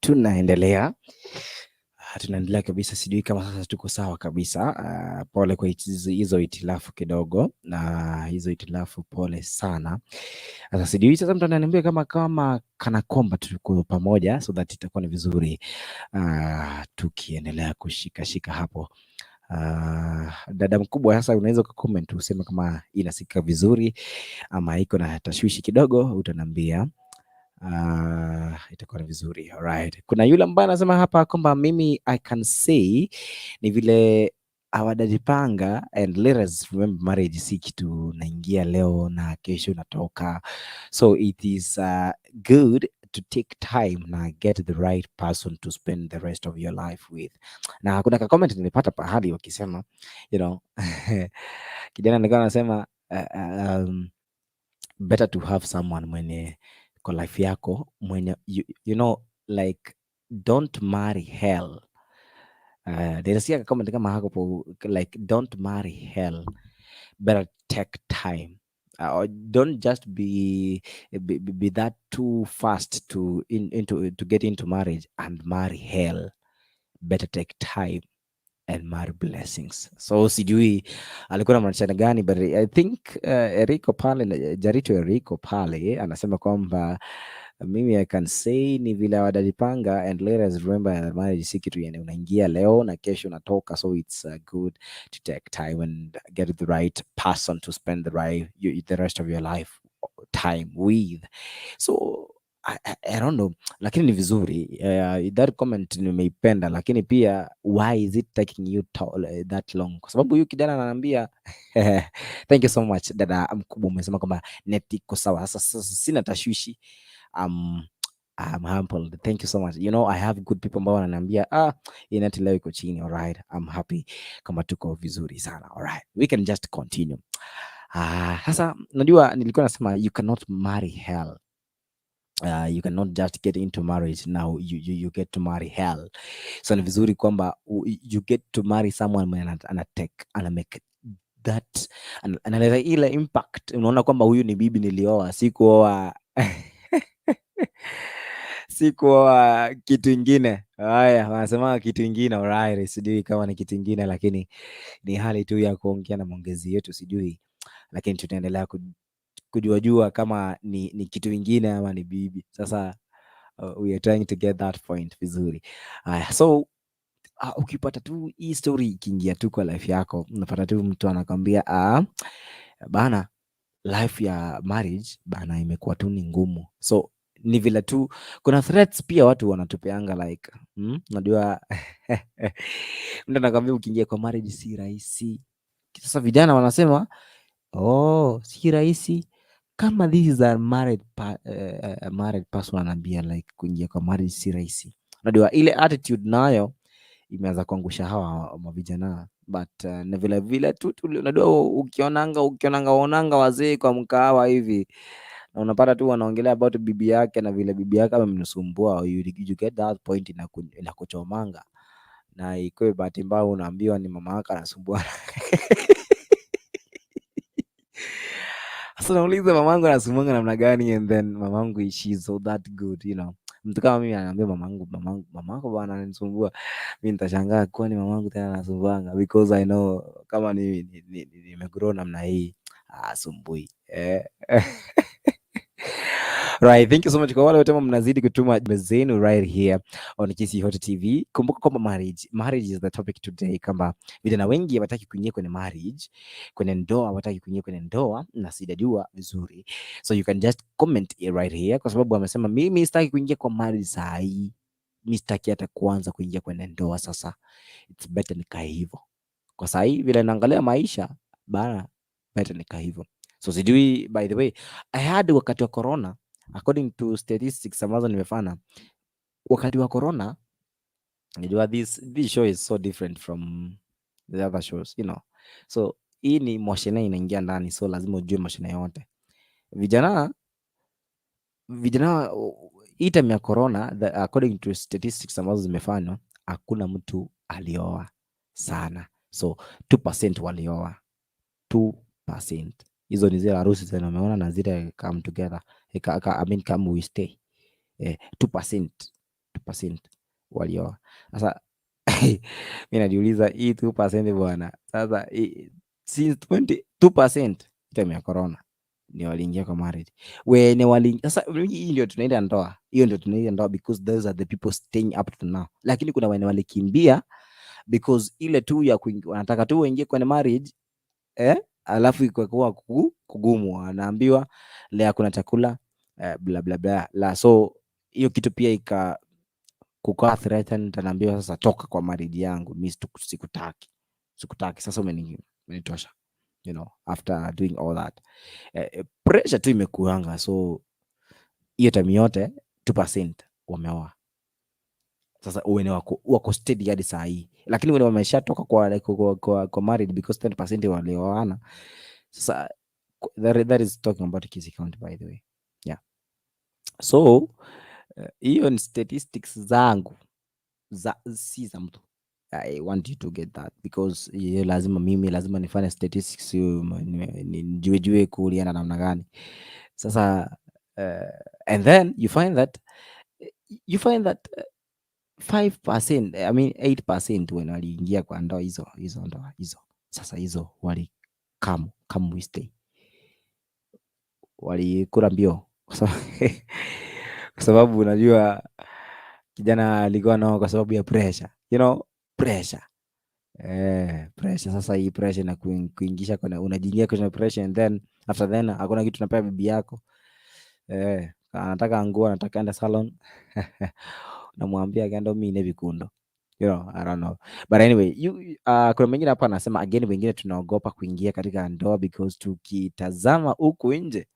tunaendelea tunaendelea kabisa, sijui kama sasa tuko sawa kabisa. Pole kwa hizo hitilafu kidogo, na hizo hitilafu pole sana. Sasa sijui sasa mtu ananiambia kama kana kwamba tuko pamoja, so that itakuwa ni vizuri tukiendelea kushikashika hapo. Dada mkubwa, sasa unaweza ukacomment useme kama inasikika vizuri ama iko na tashwishi kidogo, utaniambia. Itakuwa ni vizuri. Alright. Kuna yule ambaye anasema hapa kwamba mimi I can say ni vile hawajajipanga, and let us remember marriage si kitu naingia leo na kesho natoka, so it is good to take time na get the right person to spend the rest of your life with. Na kuna ka comment nilipata pahali wakisema kijana alikuwa anasema better to have someone mwenye kwa life yako mwenye like don't marry hell. Nilisikia comment kama hapo like don't marry hell, better take time. Or don't just be that too fast to in, into to get into marriage and marry hell. Better take time and marry blessings. So sijui alikuwa na maanisha gani, but I think Eriko pale, Jarito Eriko pale anasema kwamba mimi I can say ni vile hawajajipanga, and let us remember that marriage si kitu yani unaingia leo na kesho unatoka, so it's good to take time and get the right person to spend the rest of your life time with. So I don't know, lakini ni vizuri, that comment nimeipenda, lakini pia why is it taking you that long? Kwa sababu huyu kijana ananiambia. Thank you so much, dada mkubwa, umesema kwamba net iko sawa. Sasa sina tashwishi. I'm humbled. Thank you so much. I have good people ambao wananiambia, "Ah, hii net leo iko chini." All right. I'm happy kama tuko vizuri sana. All right. We can just continue. Ah, sasa najua nilikuwa nasema you cannot marry hell. You cannot just get into marriage now, you get to marry hell. So ni vizuri kwamba you get to marry someone mwenye ana take, ana make that, analeta ile impact. Unaona kwamba huyu ni bibi nilioa, sikuoa kitu ingine. Haya, wanasema kitu ingine, alright, sijui kama ni kitu ingine, lakini ni hali tu ya kuongea na maongezi yetu, sijui, lakini tutaendelea kujuajua kama ni kitu ingine ama ni bibi. Sasa we are trying to get that point vizuri. Haya, so ukipata tu hii story ikiingia tu kwa life yako, unapata tu mtu anakwambia, "Ah, bana, life ya marriage bana imekuwa tu ni ngumu." So ni vile tu kuna threats pia watu wanatupeanga like, unajua mtu anakwambia ukiingia kwa marriage si rahisi. Sasa vijana wanasema, "Oh, si rahisi." Kama this is a married person anaambia like kuingia kwa marriage si rahisi. Unajua ile attitude nayo imeanza kuangusha hawa mavijana, but na vile vile tu unajua ukionanga onanga wazee kwa mkahawa hivi na unapata tu wanaongelea about bibi yake na vile bibi yake amemsumbua, you get that point, inakuchomanga na ikuwe bahati mbaya unaambiwa ni mama yako anasumbua. Sasa nauliza, mamangu anasumbuanga namna gani? And then mamangu, she's so that good. Mtu kama mimi ananiambia mamangu, mamangu, mamako bwana ananisumbua, mimi nitashangaa, kwani mamangu tena anasumbuanga? Because I know kama nimegrow namna hii, asumbui, eh. Right, thank you so much kwa wale wote ambao mnazidi kutuma jumbe zenu right here on Kisii Hot TV. Kumbuka kwamba marriage is the topic today, kwamba vijana wengi hawataki kuingia kwenye marriage, kwenye ndoa, hawataki kuingia kwenye ndoa na sijajua vizuri. So you can just comment right here kwa sababu amesema, "Mimi sitaki kuingia kwa marriage saa hii. Mimi sitaki hata kuanza kuingia kwenye ndoa sasa. It's better nikae hivyo. Kwa saa hii vile naangalia maisha bana, better nikae hivyo." So sijui, by the way, I had wakati wa corona, according to statistics ambazo nimefanya wakati wa corona, unajua this show is so different from the other shows. So hii ni moshene inaingia ndani, so lazima ujue moshene yote. Vijana hii time ya corona, according to statistics ambazo zimefanywa, hakuna mtu alioa sana. So 2% walioa. 2%. Hizo ni zile harusi zenye umeona na zile come together. I mean, come we stay. 2%, 2% walioa. Sasa mimi najiuliza hii 2% bwana. Sasa since 22% time ya corona ni waliingia kwa marriage. Wenye wali sasa hii ndio tunaita ndoa. Hiyo ndio tunaita ndoa because those are the people staying up to now. Lakini kuna wenye walikimbia because ile tu ya wanataka tu waingie kwenye marriage, alafu ikakuwa kugumu, anaambiwa leo kuna chakula, bla bla bla la, so hiyo kitu pia ika kukaa threatened, anaambiwa, "Sasa toka kwa marriage yangu, mimi sikutaki, sikutaki, sasa umenitosha," after doing all that, pressure tu imekuanga. So hiyo time yote 2% wameoa. Sasa wene wako steady hadi saa hii, lakini wene wameshatoka kwa marriage, because 10% walioana. Sasa that is talking about Kisii County, by the way. Yeah, so hiyo ni statistics zangu za, si za mtu. I want you to get that because hiyo lazima, mimi lazima nifanye statistics hiyo nijue jue kuliana namna gani. Sasa and then you find that 5%, I mean 8%, when waliingia kwa ndoa, hizo ndoa hizo sasa hizo wali come we stay, walikula mbio kwa sababu unajua kijana alikuwa nao kwa sababu ya pressure, pressure, pressure. Sasa hii pressure na kuingisha kwenye, unajiingia kwenye pressure and then after then hakuna kitu unapea bibi yako. Anataka nguo, anataka enda salon, unamwambia genda mine vikundo. I don't know. But anyway, kuna mwingine hapa anasema again, wengine tunaogopa kuingia katika ndoa because tukitazama huku nje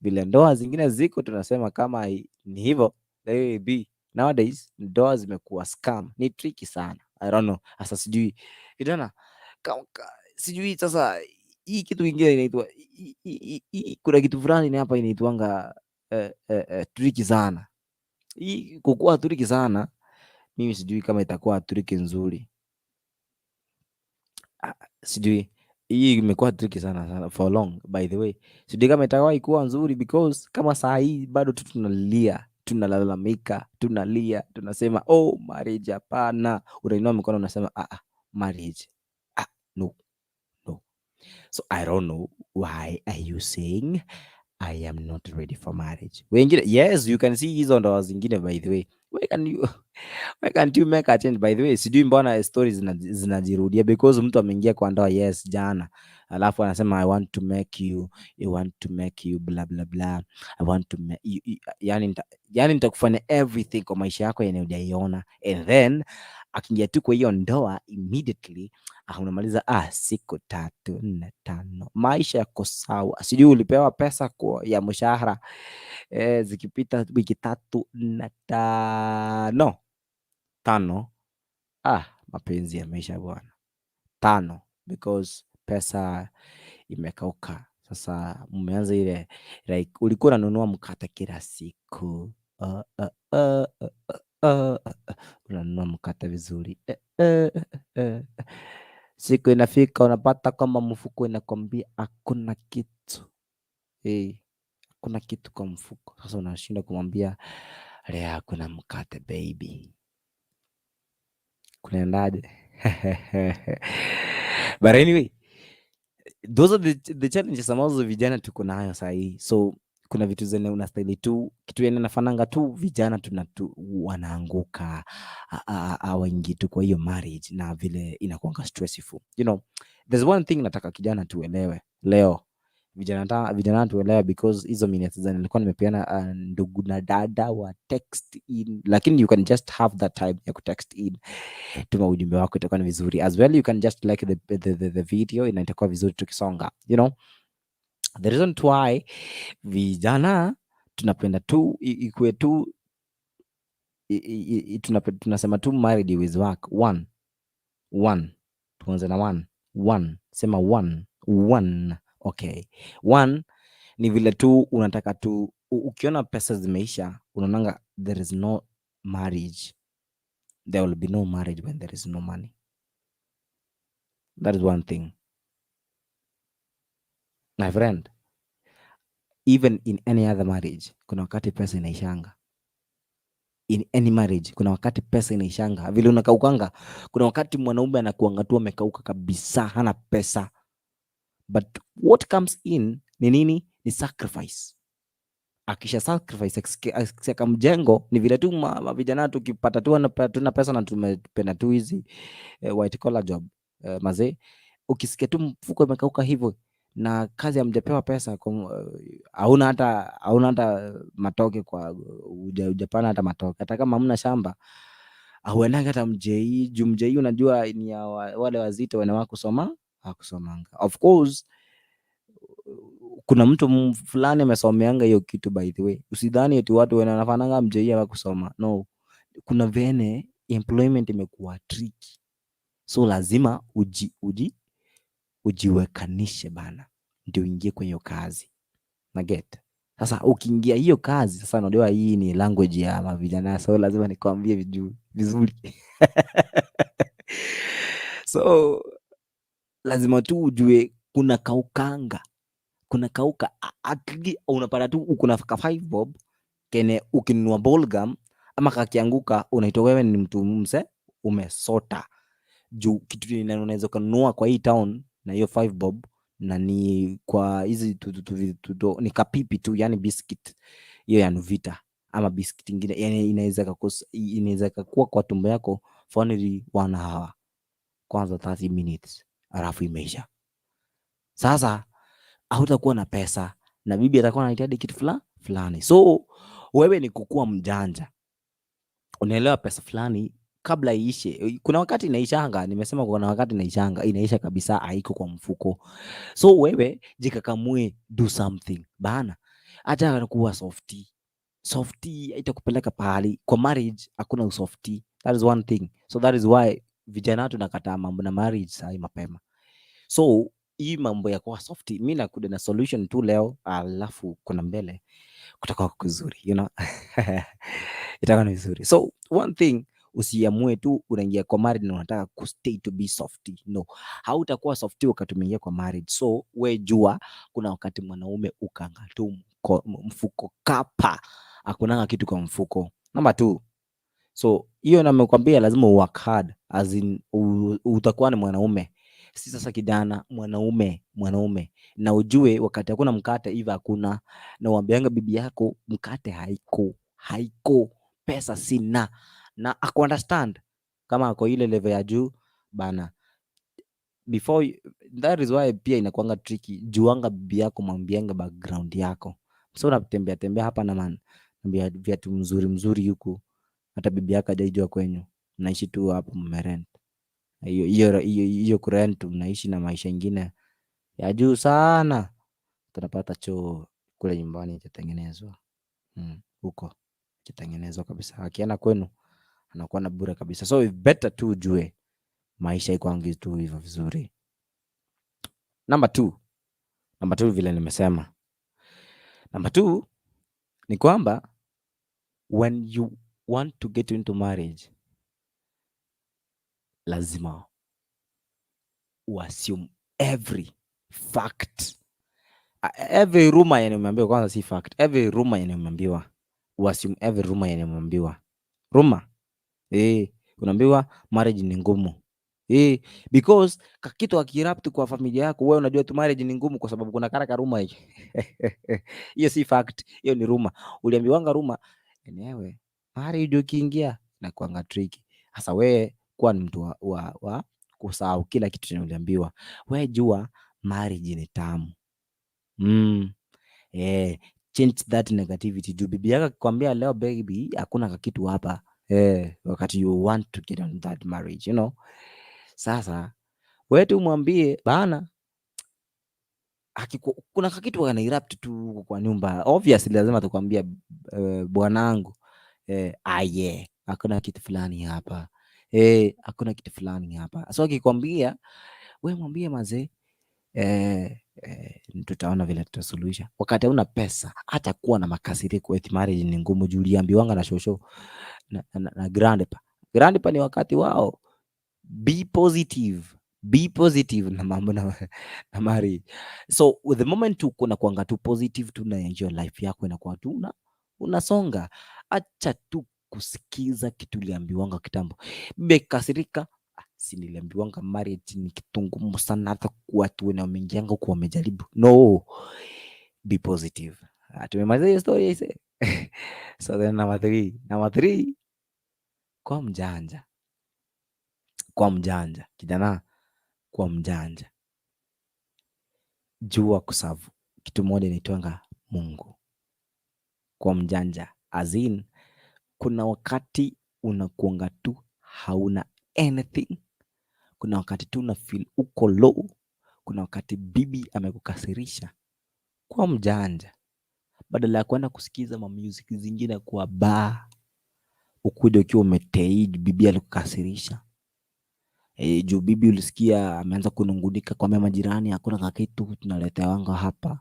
vile ndoa zingine ziko, tunasema kama ni hivyo, let it be. Nowadays ndoa zimekuwa scam, ni tricky sana. I don't know. Sasa sijui vijana sijui sasa hii kitu ingine inaitwa kuna kitu fulani ni hapa inaitwanga tricky sana. Hii kukuwa tricky sana, mimi sijui kama itakuwa tricky nzuri. Ah, sijui hii imekuwa tricky sana sana for long, by the way. Sijui kama itawahi kuwa nzuri because kama saa hii bado tu tunalia, tunalalamika, tunalia, tunasema, "Oh, marriage hapana." Unainua mikono unasema, "Ah, ah, marriage, ah, no, no." So I don't know, why are you saying I am not ready for marriage? Wengine, yes, you can see hizo ndoa zingine, by the way. Why can't you make a change, by the way? Sijui mbona stories zinajirudia because mtu ameingia kwa ndoa, yes, jana, alafu anasema, "I want to make you, I want to make you blah blah blah, I want to you, you, yani nitakufanya everything kwa maisha yako yenye hujaiona." And then akiingia tu kwa hiyo ndoa immediately, unamaliza siku 3, 4, 5, maisha yako sawa. Sijui ulipewa pesa kwa ya mshahara, zikipita wiki 3, 4, 5 tano, mapenzi yameisha bwana. 5, because pesa imekauka. Sasa mmeanza ile like ulikuwa unanunua mkate kila siku, unanunua mkate vizuri, Siku inafika unapata kwamba mfuko inakwambia hakuna kitu, hakuna kitu kwa mfuko. Sasa unashindwa kumwambia, "Leo hakuna mkate, baby." Kunaendaje? But anyway, those are the challenges ambazo vijana tuko nayo sahii. So kuna vitu zenye unastahili tu, kitu yenye nafananga tu vijana tunatu wanaanguka, hawaingii tu kwa hiyo marriage na vile inakuanga stressful. There's one thing nataka kijana tuelewe leo. Vijana tuelewe because hizo minutes zenye nilikuwa nimepeana, ndugu na dada wa text in, lakini you can just have that time ya kutext in, tuma ujumbe wako, itakuwa ni vizuri. As well you can just like the video na itakuwa vizuri tukisonga. The reason why vijana tunapenda tu ikuwe tu tunasema tu married with work. One, one, tuanze na one, one, sema one, one. Okay, one ni vile tu unataka tu ukiona pesa zimeisha, unaonanga there is no marriage, there will be no marriage when there is no money. That is one thing, my friend. Even in any other marriage kuna wakati pesa inaishanga. In any marriage kuna wakati pesa inaishanga, vile unakaukanga. Kuna wakati mwanaume anakuanga tu amekauka kabisa, hana pesa, but what comes in ni nini? Ni sacrifice. Akisha sacrifice, akisiaka mjengo, ni vile tu vijana tukipata tu tuna pesa na tumependa tu hizi white collar job, mazee, ukisikia tu mfuko imekauka hivyo na kazi hamjapewa pesa, hauna hata matoke kwa hujapana hata matoke, hata kama hamna shamba, hauendangi hata mjei juu mjei unajua ni ya wale wazito wenye wakusoma hawakusomanga. Of course kuna mtu fulani amesomeanga hiyo kitu, by the way. Usidhani eti watu wenye wanafananga mjei hawakusoma. No, kuna vene employment imekuwa tricky, so lazima uji, uji ujiwekanishe bana, ndio uingie kwenye hiyo kazi na get. Sasa ukiingia hiyo kazi sasa, unajua hii ni language ya mavijana, so lazima nikwambie vizuri. So lazima tu ujue kuna kaukanga, kuna kauka unapata tu uko na ka 5 bob kene ukinunua ball gum ama kakianguka unaitwa wewe ni mtu mse umesota, juu kitu yenye unaweza kununua kwa hii town na hiyo 5 bob na ni kwa hizi ni kapipi tu, yani biscuit hiyo ya Nuvita ama biscuit ingine, yani inaweza kakua kwa tumbo yako for only one hour, kwanza 30 minutes, alafu imeisha. Sasa hautakuwa na pesa na bibi atakuwa anahitaji kitu fulani fulani. So wewe ni kukuwa mjanja, unaelewa pesa fulani kabla iishe. Kuna wakati inaishanga, nimesema kuna wakati inaishanga, inaisha kabisa, haiko kwa mfuko. So wewe jikakamue, do something bana, acha kuwa softy. Softy haitakupeleka pahali. Kwa marriage hakuna usofty, that is one thing. So that is why vijana tunakataa mambo na marriage sahi mapema. So hii mambo ya kuwa softy, mi nakuja na solution tu leo, alafu kuna mbele kutakuwa kuzuri, itakuwa ni vizuri. So one thing, usiamue tu unaingia kwa marriage na unataka kustay to be softy. No, hautakuwa softy wakati umeingia kwa marriage. So we jua kuna wakati mwanaume ukanga tu mfuko kapa, hakunanga kitu kwa mfuko. Number two, so hiyo namekwambia lazima work hard, as in utakuwa ni mwanaume, si sasa kijana, mwanaume, mwanaume, na ujue wakati hakuna mkate hivi hakuna, na uambianga bibi yako mkate haiko, haiko, pesa sina, na aku understand kama ako ile level ya juu bana. Before that is why pia inakuanga tricky. Juanga bibi yako, mwambianga background yako. So unatembea tembea hapa na man viatu mzuri mzuri huku, hata bibi yako hajaijua kwenyu, mnaishi tu hapo mmerent. Hiyo hiyo hiyo hiyo kurent, mnaishi na maisha ingine ya juu sana. Tunapata choo kule nyumbani itatengenezwa huko itatengenezwa kabisa. Akienda kwenu anakuwa na bure kabisa, so better tu ujue maisha ikwangi tu hivyo vizuri. Number two, vile nimesema, number two ni kwamba when you want to get into marriage lazima uassume every fact, every rumor yenye umeambiwa. Kwanza si fact, every rumor yenye umeambiwa, uassume every rumor yenye umeambiwa. Rumor, unaambiwa marriage ni ngumu, because kakitu akierupt kwa familia yako, wewe unajua tu marriage ni ngumu kwa sababu kuna kara karumor hiki. Hiyo si fact, hiyo ni rumor. Uliambiwanga rumor enyewe marriage ukiingia inakuanga tricky. Sasa wewe kuwa ni mtu wa kusahau kila kitu chenye uliambiwa. We jua marriage ni tamu. Change that negativity juu bibi yako akikwambia leo, "Baby, hakuna kakitu hapa," wakati you want to get on that marriage. Sasa wewe tu mwambie bana, kuna kakitu kana erupt tu huko kwa nyumba, obviously lazima tukwambia, "Bwanangu, aye, hakuna kitu fulani hapa, hakuna kitu fulani hapa." So akikwambia, we mwambie, "Mazee, tutaona vile tutasuluhisha." Wakati hauna pesa, hata kuwa na makasiriko eti marriage ni ngumu juu uliambiwanga na shosho na grandpa. Grandpa ni wakati wao. Be positive, be positive na mambo na marriage. So with the moment uko na kuanga tu positive tu na enjoy life yako, inakuwa tu unasonga. Acha tu kusikiza kitu uliambiwanga kitambo. Bibi akikasirika, "Ah, si niliambiwanga marriage ni kitu ngumu sana, hata watu wenye wameingianga huku wamejaribu." No, be positive. Ah, tumemaliza hiyo story aise. So then number three, kuwa mjanja, kuwa mjanja kijana, kuwa mjanja. Jua kuserve kitu moja inaitwanga Mungu. Kuwa mjanja as in, kuna wakati unakuanga tu hauna anything, kuna wakati tu una feel uko low, kuna wakati bibi amekukasirisha. Kuwa mjanja, badala ya kwenda kusikiza ma music zingine kwa bar, ukuje ukiwa umetei, bibi alikukasirisha. Juu bibi ulisikia ameanza kunungunika kwa majirani, hakuna kakitu tunaletewanga hapa.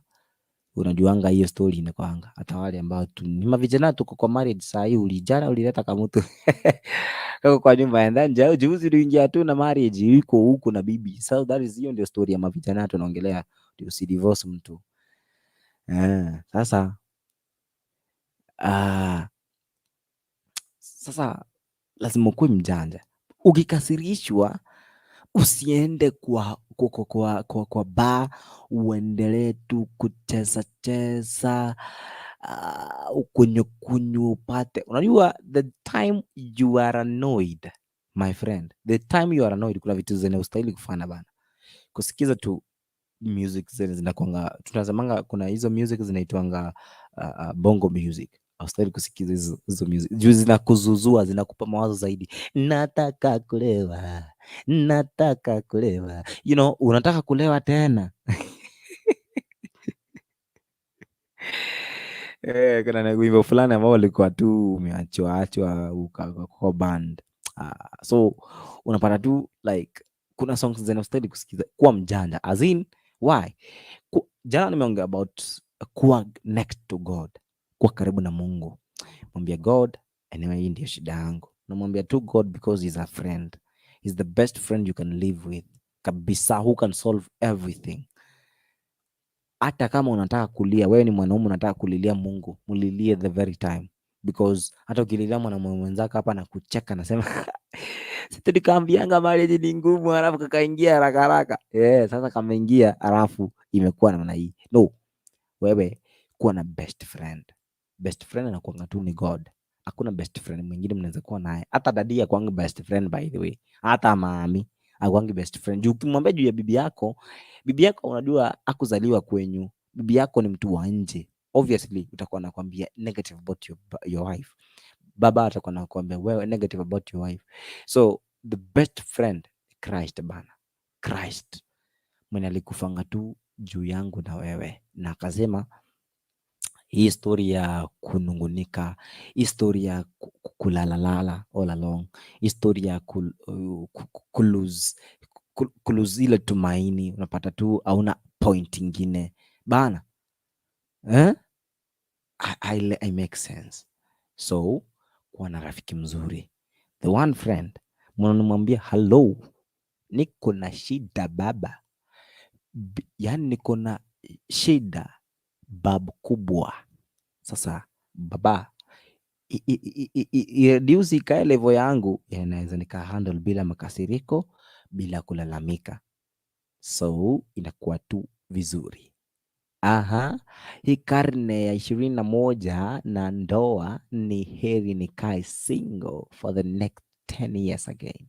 Unajuanga hiyo story inakuanga. Hata wale ambao tu ni mavijana tuko kwa marriage saa hii, ulijana ulileta kamutu kako kwa nyumba and then juzi uliingia tu na marriage iko huku na bibi. So that is, hiyo ndio story ya mavijana tunaongelea, ndio usidivorce mtu. Sasa lazima ukuwe mjanja. Ukikasirishwa usiende kwa bar uendelee tu kucheza cheza, ukunywe kunywe upate. Unajua the time you are annoyed, my friend, the time you are annoyed, kuna vitu zenye hustahili kufanya bana. Kusikiza tu music zenye zinakuanga, tunasemanga kuna hizo music zinaitwanga Bongo music. Haustahili kusikiza hizo music juu zinakuzuzua, zinakupa mawazo zaidi. Nataka kulewa, nataka kulewa, unataka kulewa tena. Eh, kuna wimbo fulani ambao ulikuwa tu umeachwa achwa ukakuwa band. So unapata tu like kuna songs zenye hustahili kusikiza. Kuwa mjanja as in why? Jana nimeongea about kuwa next to God, kuwa karibu na Mungu. Mwambia God, anyway, hii ndio shida yangu. Namwambia tu God because he's a friend. He's the best friend you can live with kabisa, who can solve everything. Hata kama unataka kulia, wewe ni mwanaume unataka kulilia Mungu, mulilie the very time, because hata ukililia mwanamume mwenzako hapa na kucheka, nasema si tulikambianga marriage ni ngumu, halafu kakaingia haraka haraka. Yeah, sasa kameingia halafu imekuwa namna hii. No, wewe kuwa na best friend. Best friend anakuanga tu ni God. Hakuna best friend mwingine mnaweza kuwa naye. Hata daddy hakuangi best friend, by the way. Hata mami hakuangi best friend. Juu ukimwambia juu ya bibi yako, bibi yako unajua hakuzaliwa kwenyu. Bibi yako ni mtu wa nje. Obviously utakuwa nakwambia negative about your wife. Baba atakuwa nakwambia wewe negative about your wife. So the best friend Christ bana. Christ mwenye alikufanga tu juu yangu na wewe, na akasema hii story ya kunungunika, hii story ya kulalalala all along, hii story ya kulose ile tumaini, unapata tu hauna point ingine bana, eh? I make sense. So kuwa na rafiki mzuri, the one friend mnamwambia hello, niko na shida baba, yaani niko na shida babu kubwa. Sasa baba, ireduce ikae level yangu, naweza nika handle bila makasiriko, bila kulalamika, so inakuwa tu vizuri. Aha, hii karne ya 21 na ndoa ni heri nikae single for the next 10 years again.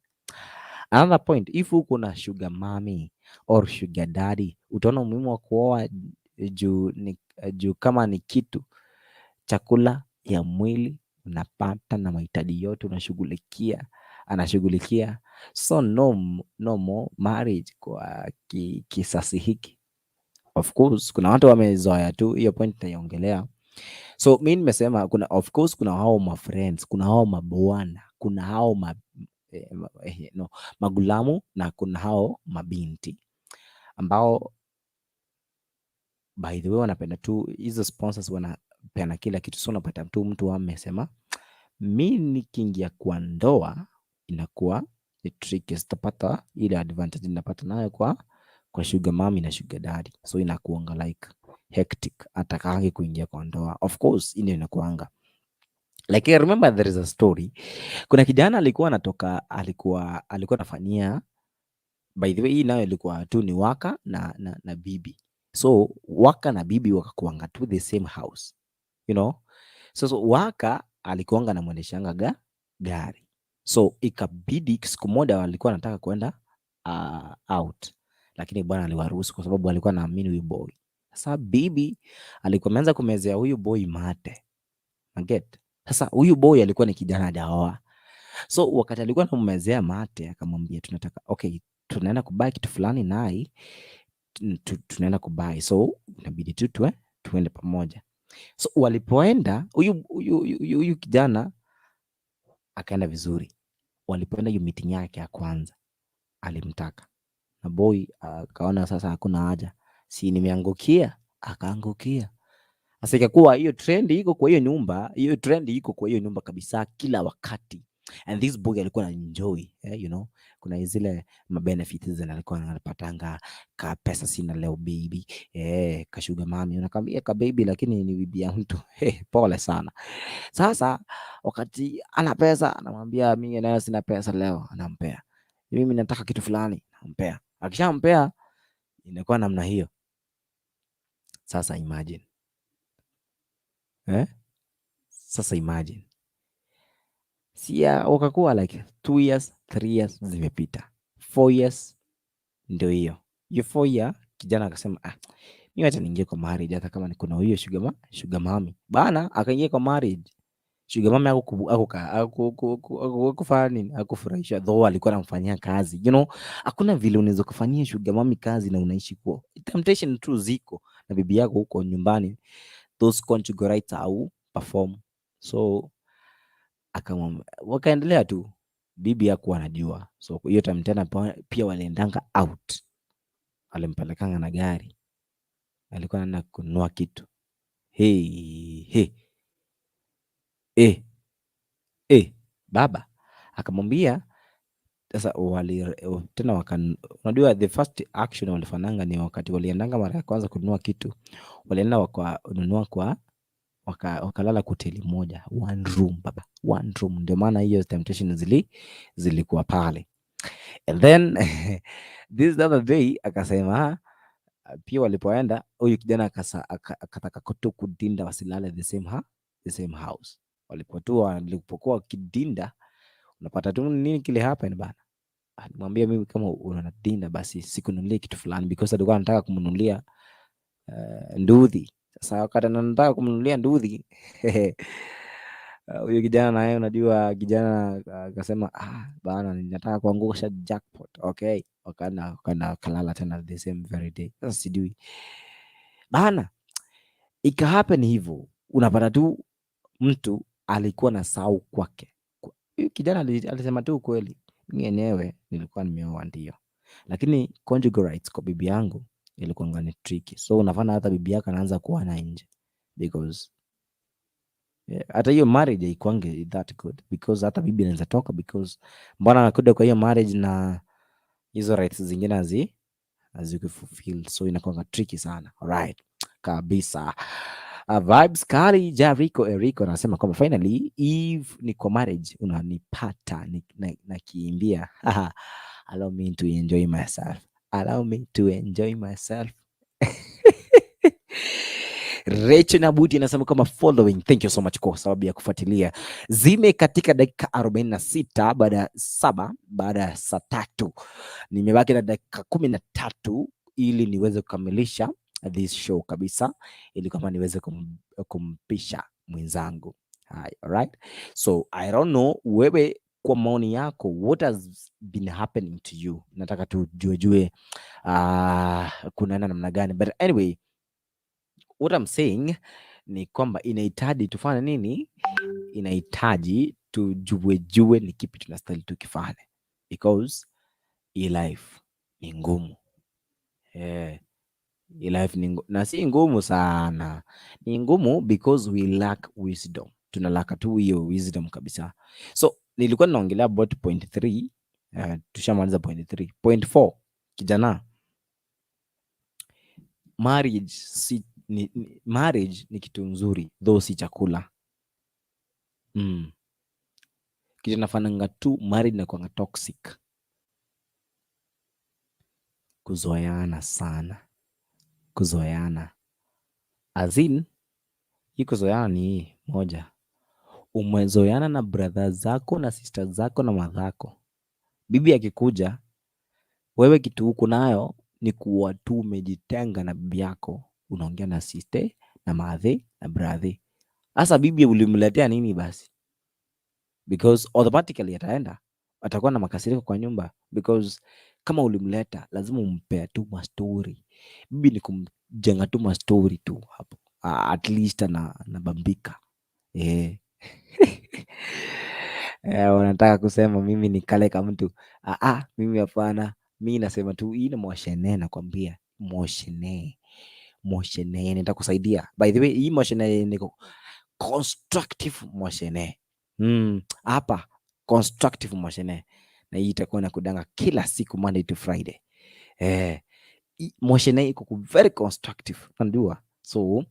Another point, if uko na sugar mommy or sugar daddy, utaona umuhimu wa kuoa juu kama ni kitu chakula ya mwili unapata na mahitaji yote unashughulikia, anashughulikia. So no more marriage kwa kisasi hiki. Of course kuna watu wamezoea tu hiyo point nitaiongelea. So mi nimesema kuna, of course, kuna hao ma friends, kuna hao mabwana, kuna hao ma, eh, eh, no, magulamu na kuna hao mabinti ambao by the way wanapenda tu hizo sponsors, wanapeana kila kitu. So unapata tu mtu amesema mi nikiingia kwa ndoa inakuwa ni tricky, sitapata ile advantage ninapata nayo kwa sugar mommy na sugar daddy, so inakuanga like hectic, atakangi kuingia kwa ndoa. Of course ndio inakuanga like, I remember there is a story, kuna kijana alikuwa anatoka, alikuwa anafanyia, by the way hii nayo ilikuwa tu ni worker na bibi. So worker na bibi wakakuanga tu the same house. So worker alikuanga anamwendeshanga gari, so ikabidi siku moja walikuwa anataka kwenda out, lakini bwana aliwaruhusu kwa sababu alikuwa anaamini huyu boy. Sasa bibi alikuwa ameanza kumezea huyu boy mate. Unaget? Sasa huyu boy alikuwa ni kijana hajaoa. So wakati alikuwa anammezea mate akamwambia tunataka, okay, tunaenda kubuy kitu fulani nai tunaenda kubuy, so inabidi tu tuende pamoja. So walipoenda huyu kijana akaenda vizuri. Walipoenda hiyo meeting yake ya kwanza alimtaka na boy akaona sasa hakuna haja, si nimeangukia, akaangukia. Sasa ikakuwa hiyo trend iko kwa hiyo nyumba, hiyo trend iko kwa hiyo nyumba kabisa kila wakati. And this boy alikuwa na enjoy, kuna zile mabenefits zenye alikuwa anapatanga, ka pesa sina leo baby, ka sugar mommy unakwambia ka baby, lakini ni bibi ya mtu. Hey, pole sana. Sasa wakati ana pesa anamwambia mimi nayo sina pesa leo, anampea. Mimi nataka kitu fulani, anampea. Akishampea inakuwa namna hiyo. Sasa imagine. Eh? Sasa imagine. Si wakakuwa like 2 years, 3 years zimepita. 4 years ndio hiyo. Hiyo 4 year kijana akasema, ah, Mimi acha niingie kwa marriage hata kama niko na huyo sugar mummy. Bana akaingia kwa marriage. Sugar mummy hakufanya nini? Hakufurahisha, though alikuwa anamfanyia kazi. Hakuna vile unaweza kufanyia sugar mummy kazi na unaishi kwa temptation tu ziko na bibi yako huko nyumbani, those conjugal rights au perform. So akamwambia, wakaendelea tu, bibi hakuwa anajua. So hiyo time tena pia waliendanga out, alimpelekanga na gari, alikuwa anaenda kununua kitu. Hey, hey. Eh, eh, baba akamwambia sasa wali tena unajua the first action walifanyanga ni wakati waliendanga mara ya kwanza kununua kitu, walienda wakanunua kwa wakalala hoteli moja, one room baba, one room. Ndio maana hiyo temptation zilikuwa pale. And then this other day akasema pia walipoenda huyu kijana akataka tu kudinda wasilale the same house. Walipokuwa wakidinda, unapata tu nini kile happen bana. Alimwambia, "Mimi kama unadinda basi sikununulie kitu fulani," because alikuwa anataka kumnunulia nduthi. Sasa wakati anataka kumnunulia nduthi, huyu kijana naye, unajua kijana akasema, "Ah bana, ninataka kuangusha jackpot." Okay, wakaenda wakalala tena the same very day. Sasa sijui bana, ika happen hivyo, unapata tu mtu alikuwa na sahau kwake. Huyu kijana alisema tu ukweli, "Mimi yenyewe nilikuwa nimeoa ndio, lakini conjugal rights kwa bibi yangu ilikuwa ni tricky." So unafanya hata bibi yako anaanza kuona nje because, yeah, hata hiyo marriage haikuangi that good because hata bibi anaweza toka, because mbona anakuja kwa hiyo marriage na hizo rights zingine hazikufulfill? So inakuwa tricky sana. Alright, kabisa. Vibes kali. Jericho Erico anasema kwamba finally if ni kwa marriage unanipata nakimbia. Allow me to enjoy myself. Allow me to enjoy myself. Rachel Nabuti anasema kama following. Thank you so much kwa sababu ya kufuatilia. Zime katika dakika 46 baada ya 7 baada ya saa 3. Nimebaki na dakika 13 ili niweze kukamilisha this show kabisa, ili kama niweze kumpisha mwenzangu. Hai, alright. So I don't know wewe kwa maoni yako, what has been happening to you? Nataka tujue jue kunaenda namna gani, but anyway, what I'm saying ni kwamba inahitaji tufanye nini? Inahitaji tujue jue ni kipi tunastahili tukifanye, because hii life ni ngumu. Eh, hii life ni na si ngumu sana, ni ngumu because we lack wisdom. Tunalack tu hiyo wisdom kabisa. So nilikuwa naongelea about point 3, tushamaliza point 3. Point 4, kijana, marriage si marriage ni kitu nzuri though si chakula. Kitu nafananga tu marriage inakuanga toxic. Kuzoeana sana. Kuzoeana. As in, hii kuzoeana ni hii moja. Umezoeana na brother zako na sister zako na mathako. Bibi akikuja, wewe kitu uko nayo ni kuwa tu umejitenga na bibi yako, unaongea na sister na mathe na brother. Sasa bibi ulimletea nini basi? Because automatically ataenda, atakuwa na makasiriko kwa nyumba because kama ulimleta lazima umpea tu mastori. Bibi ni kumjenga tu mastori tu hapo, at least anabambika. Eh. Eh, wanataka kusema mimi ni kale ka mtu. Ah, ah, mimi hapana. Mi nasema tu hii ni moshene, nakwambia moshene, moshene nitakusaidia. By the way, hii moshene niko constructive moshene. Hapa constructive moshene, na hii itakuwa nakudanga kila siku Monday to Friday. Eh, moshene iko very constructive, unajua. So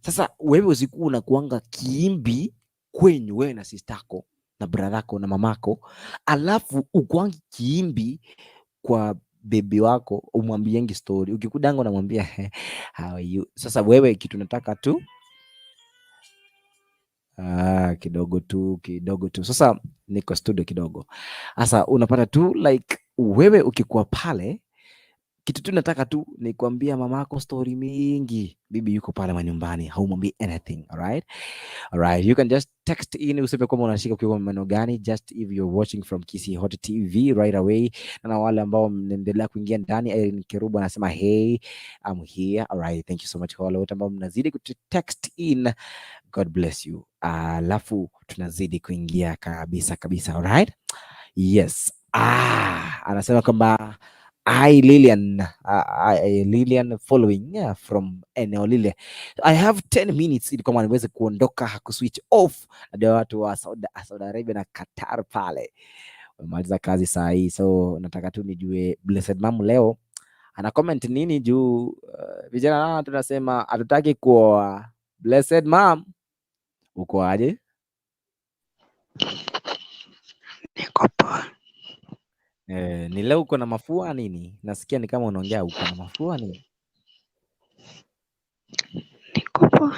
sasa wewe usiku unakuanga kiimbi kwenyu wewe na sistako na brotherako na mamako, alafu ukuangi kiimbi kwa bebi wako, umwambiengi story. Ukikudanga unamwambia, "How are you?" Sasa wewe kitu nataka tu kidogo tu, kidogo tu. Sasa niko studio kidogo. Sasa unapata tu like wewe ukikuwa pale Kitu tu nataka tu ni kuambia mamako story mingi. Bibi yuko pale manyumbani, haumwambii anything, alright? Alright, you can just text in useme kwamba unashika ukiwa maeneo gani, just if you're watching from Kisii Hot TV right away. Na wale ambao mnaendelea kuingia ndani, Erin Kerubo anasema, "Hey, I'm here." Alright, thank you so much kwa wale wote ambao mnazidi kutext in. God bless you. Alafu tunazidi kuingia kabisa kabisa, alright? Yes. Ah, anasema kwamba I Lilian, I Lilian following from eneo lile. I have 10 minutes ili kwamba niweze kuondoka kuswitch off. Najua watu wa Saudi Arabia na Qatar pale wamemaliza kazi saa hii, so nataka tu nijue Blessed Mom leo ana comment nini juu vijana tunasema hatutaki kuoa. Blessed Mom, uko aje? Niko poa. Eh, ni leo uko na mafua nini? Nasikia ni kama unaongea uko na mafua nini? Niko poa.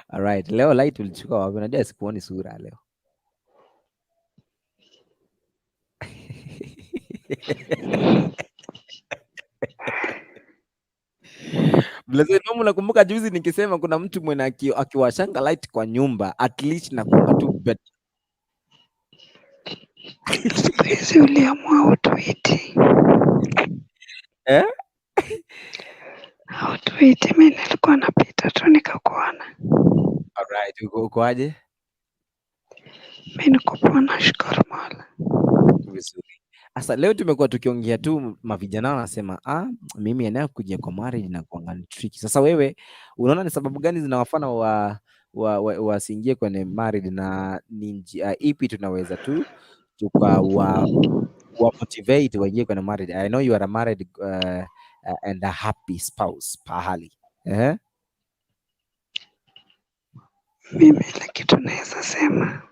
Alright, leo light ulichukua wapi? Unajua sikuoni sura leo. Blessed Mom, unakumbuka juzi nikisema kuna mtu mwenye akiwashanga light kwa nyumba at least na kuanga tu better. Siku hizi uliamua utuiti. Eh? Hautuiti, mimi nilikuwa napita tu nikakuona. Alright, uko aje? Mimi niko poa, nashukuru Mola. Vizuri. Sasa leo tumekuwa tukiongea tu mavijana wanasema mimi eneo kuja kwa marriage na kuanga ni tricky. Sasa wewe unaona ni sababu gani zinawafanya wasiingie kwenye marriage na ni njia ipi tunaweza tu tukawa wa motivate waingie kwenye marriage? I know you are a married and a happy spouse pahali. Eh? Mimi ile kitu naweza sema,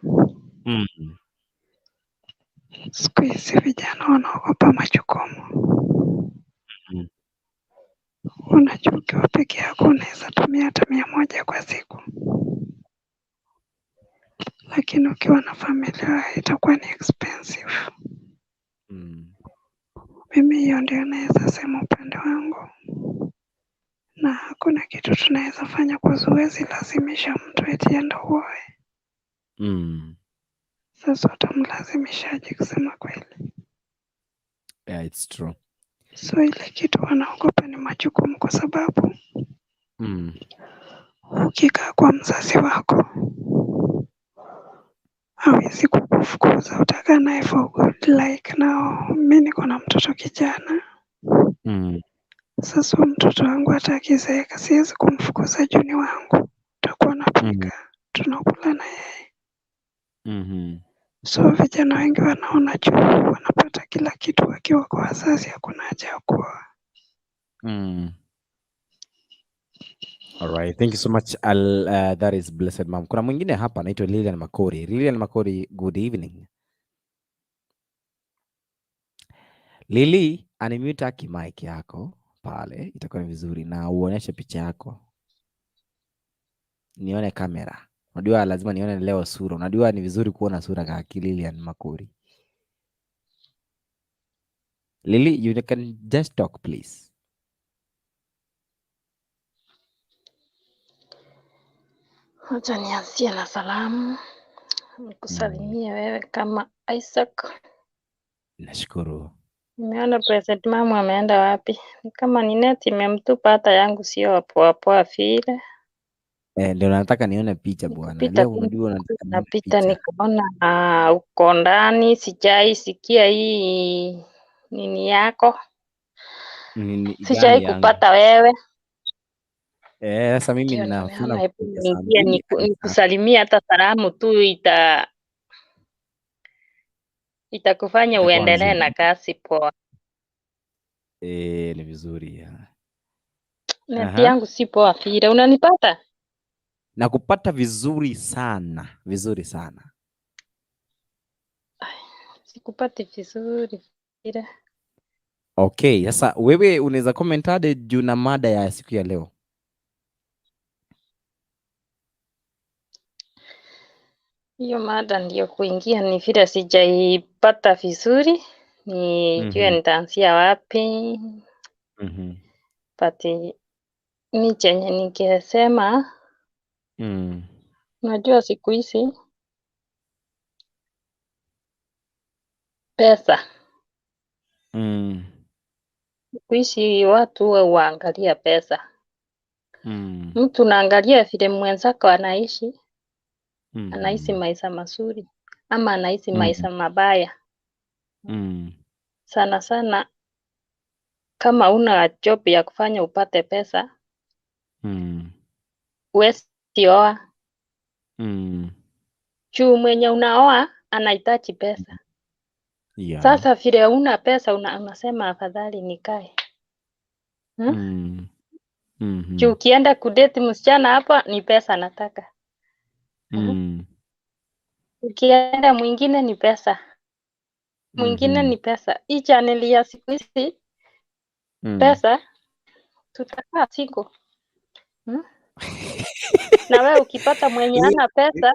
siku hizi vijana wanaogopa majukumu. Unajua ukiwa peke yako unaweza tumia hata 100 kwa siku, lakini ukiwa na familia itakuwa ni expensive. Mimi hiyo ndio naweza sema upande wangu, na hakuna kitu tunaweza fanya kwa huwezi lazimisha mtu eti enda uoe. Sasa utamlazimishaje kusema kweli? Yeah, it's true. So ile kitu wanaogopa ni majukumu, kwa sababu ukikaa kwa mzazi wako hawezi kukufukuza, utakaa naye for good. Like now mi niko na mtoto kijana. Sasa mtoto wangu hata akizeeka siwezi kumfukuza juu ni wangu, tutakuwa napika, tunakula na yeye. So vijana wengi wanaona juu wanapata kila kitu wakiwa kwa wazazi, hakuna haja ya kuoa. All right, thank you so much. That is Blessed Mom. Kuna mwingine hapa anaitwa Lilian Makori. Lilian Makori, good evening. Lili, unmute aki mic yako pale, itakuwa ni vizuri na uonyeshe picha yako. Nione kamera. Unajua lazima nione leo sura. Unajua ni vizuri kuona sura kaka Lilian Makori. Lili, you can just talk please. Wacha nianzie na salamu, nikusalimie wewe kama Isaac. Nashukuru. Nimeona President Mamu ameenda wapi? Ni kama ni neti imemtupa, hata yangu sio poa poa vile. Ndio nataka nione picha bwana. Nikupita Leo tu unajua nataka nione napita picha. nikaona uko ndani, sijai sikia hii nini yako, Nini sijai gani yangu? kupata wewe. Sasa mimi Ndio ninafuna nimeona, hebu kupiga saa niingie 2 hadi saa nikusalimie hata salamu tu itakufanya Itakuwa uendelee nzuri. na kazi poa. Ni vizuri ya. Neti yangu si poa vile. Unanipata? Nakupata vizuri sana, vizuri sana. Sikupati vizuri vile. Okay, sasa wewe unaweza comment aje juu na mada ya siku ya leo? Hiyo mada ndiyo kuingia ni vile sijaipata vizuri. Nijue nitaanzia wapi. But mi chenye ningesema, unajua siku hizi pesa, siku hizi watu huwa huangalia pesa. Mtu unaangalia vile mwenzako anaishi, anaishi maisha mazuri ama anaishi maisha mabaya. Sana sana kama una job ya kufanya upate pesa, huwezi oa. Juu mwenye unaoa anahitaji pesa. Sasa vile huna pesa unasema afadhali nikae. Hmm? Juu ukienda kudate msichana hapa ni pesa anataka. Ukienda mwingine ni pesa. Mwingine ni pesa. Hii channel ya siku hizi pesa tutakaa single. Hmm? Na wewe ukipata mwenye hana pesa,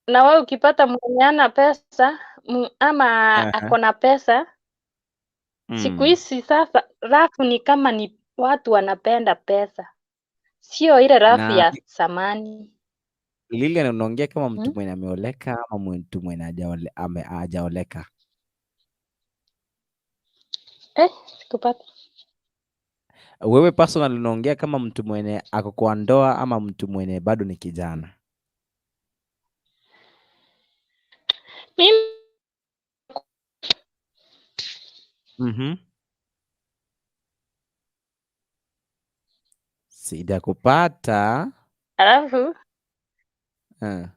na wewe ukipata mwenye hana pesa ama ako na pesa, siku hizi sasa rafu ni kama ni watu wanapenda pesa, sio ile rafu Na ya zamani. Lilian, unaongea kama mtu Hmm? mwenye ameoleka ama mtu mwenye hajaoleka? Sikupata. Wewe personal unaongea kama mtu mwenye ako kwa ndoa ama mtu mwenye bado ni kijana? Mimi Sijakupata. Alafu ha?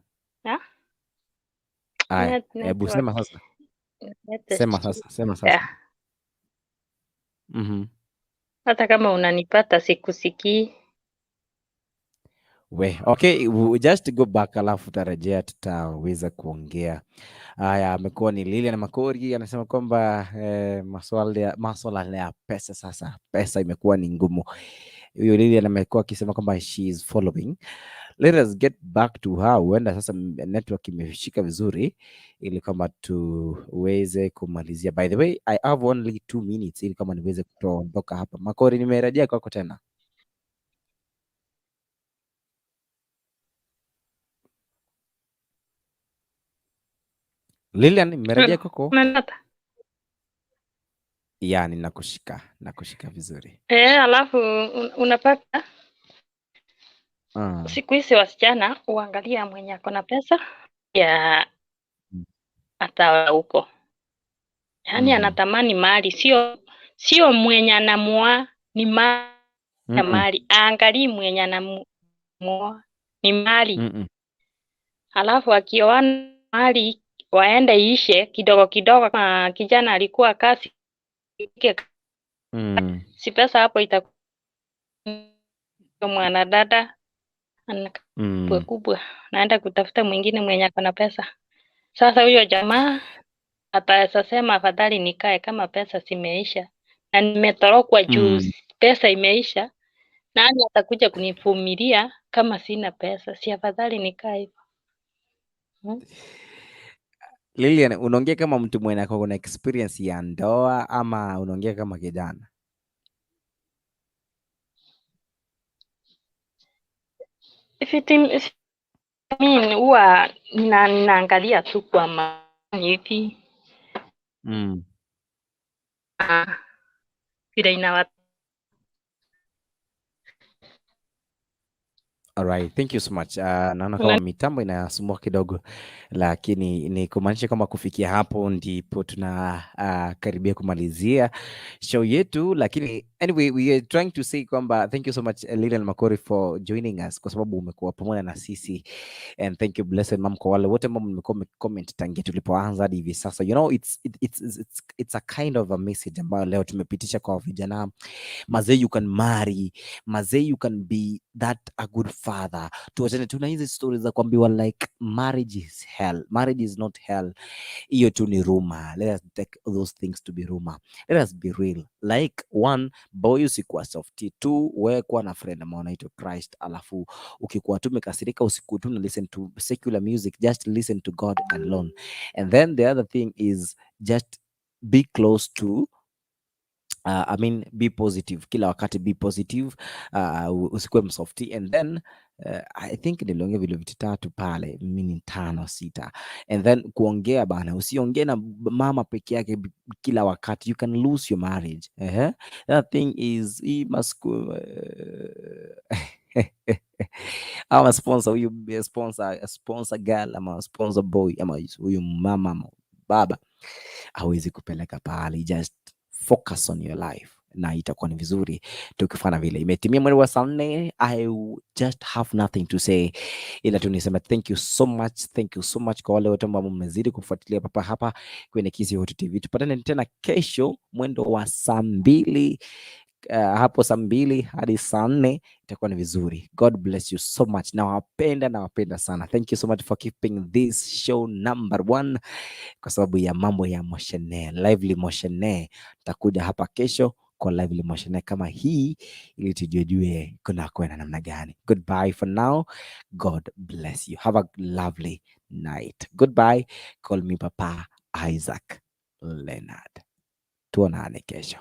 Aya, hebu Network. sema sasa. Net Sema sasa, sema sasa. Yeah. Hata kama unanipata sikusikii. We, okay, just go back alafu utarejea tutaweza kuongea. Haya, amekuwa ni Lilian Makori anasema kwamba maswala ya pesa sasa, pesa imekuwa ni ngumu. Huyo Lilian amekuwa akisema kwamba she is following. Let us get back to her. Huenda sasa network imeshika vizuri ili kwamba tuweze kumalizia. By the way, I have only 2 minutes ili kama niweze kuondoka hapa. Makori, nimerejea kwako tena. Lilian, nimerejea kwako. Unanipata? Ya, nakushika vizuri. Alafu unapata siku hizi wasichana uangalia mwenye ako na pesa ya hata huko. Yaani anatamani mali, sio mwenye anamuoa, ni mali. Aangalii mwenye anamuoa, ni mali. Alafu akioana mali waende ishe kidogo kidogo, kama kijana alikuwa kazi si pesa hapo itakuwa mwanadada anakuwa kubwa, naenda kutafuta mwingine mwenye ako na pesa. Sasa huyo jamaa ataweza sema afadhali nikae kama pesa zimeisha na nimetorokwa juu pesa imeisha, nani atakuja kunivumilia kama sina pesa? Si afadhali nikae hivyo. Lilian, unaongea kama mtu mwenye ako na experience ya ndoa ama unaongea kama kijana? If it if I mean, huwa ninaangalia tu kwa maoni hivi. Vile inawa All right, thank you so much. Naona kama mitambo inasumbua kidogo, lakini ni kumaanisha kwamba kufikia hapo ndipo tuna karibia kumalizia show yetu, lakini anyway we are trying to say kwamba thank you so much Lilian Makori for joining us, kwa sababu umekuwa pamoja na sisi, and thank you Blessed Mom kwa wale wote ambao mmekuwa mkicomment tangia tulipoanza hadi hivi sasa. You know, it's a kind of a message ambayo leo tumepitisha kwa vijana. Mazee, you can marry, mazee, you can be that a good father. Tuachane tuna hizi stories za kuambiwa like marriage is hell. Marriage is not hell. Hiyo tu ni rumor. Let us take those things to be rumor. Let us be real. Like one, boy usikuwa softy. Two, wewe kuwa na friend ambao anaitwa Christ. Alafu ukikuwa tu umekasirika usiku tu na listen to secular music, just listen to God alone. And then the other thing is Just be close to I mean, be positive kila wakati, be positive, usikuwe msofti. And then I think niliongea vile vitu tatu pale, mimi ni tano sita. And then kuongea bana, usiongee na mama peke yake kila wakati, you can lose your marriage. That thing is hii masku ama sponsor, huyu sponsor girl ama sponsor boy ama huyu mama ama baba hawezi kupeleka pahali. Just focus on your life na itakuwa ni vizuri tukifanya vile. Imetimia mwendo wa saa 4. I just have nothing to say ila tu niseme thank you so much, thank you so much kwa wale wote ambao mmezidi kufuatilia papa hapa kwenye Kisii Hot TV. Tupatane tena kesho mwendo wa saa 2, hapo saa 2 hadi saa 4 itakuwa ni vizuri. God bless you so much. Nawapenda, nawapenda sana. Thank you so much for keeping this show number one, kwa sababu ya mambo ya Moshene, Lively Moshene. Takuja hapa kesho kwa Lively Moshene kama hii ili tujuejue kuna kwenda namna gani. Goodbye for now. God bless you. Have a lovely night. Goodbye. Call me Papa Isaac Leonard. Tuonane kesho.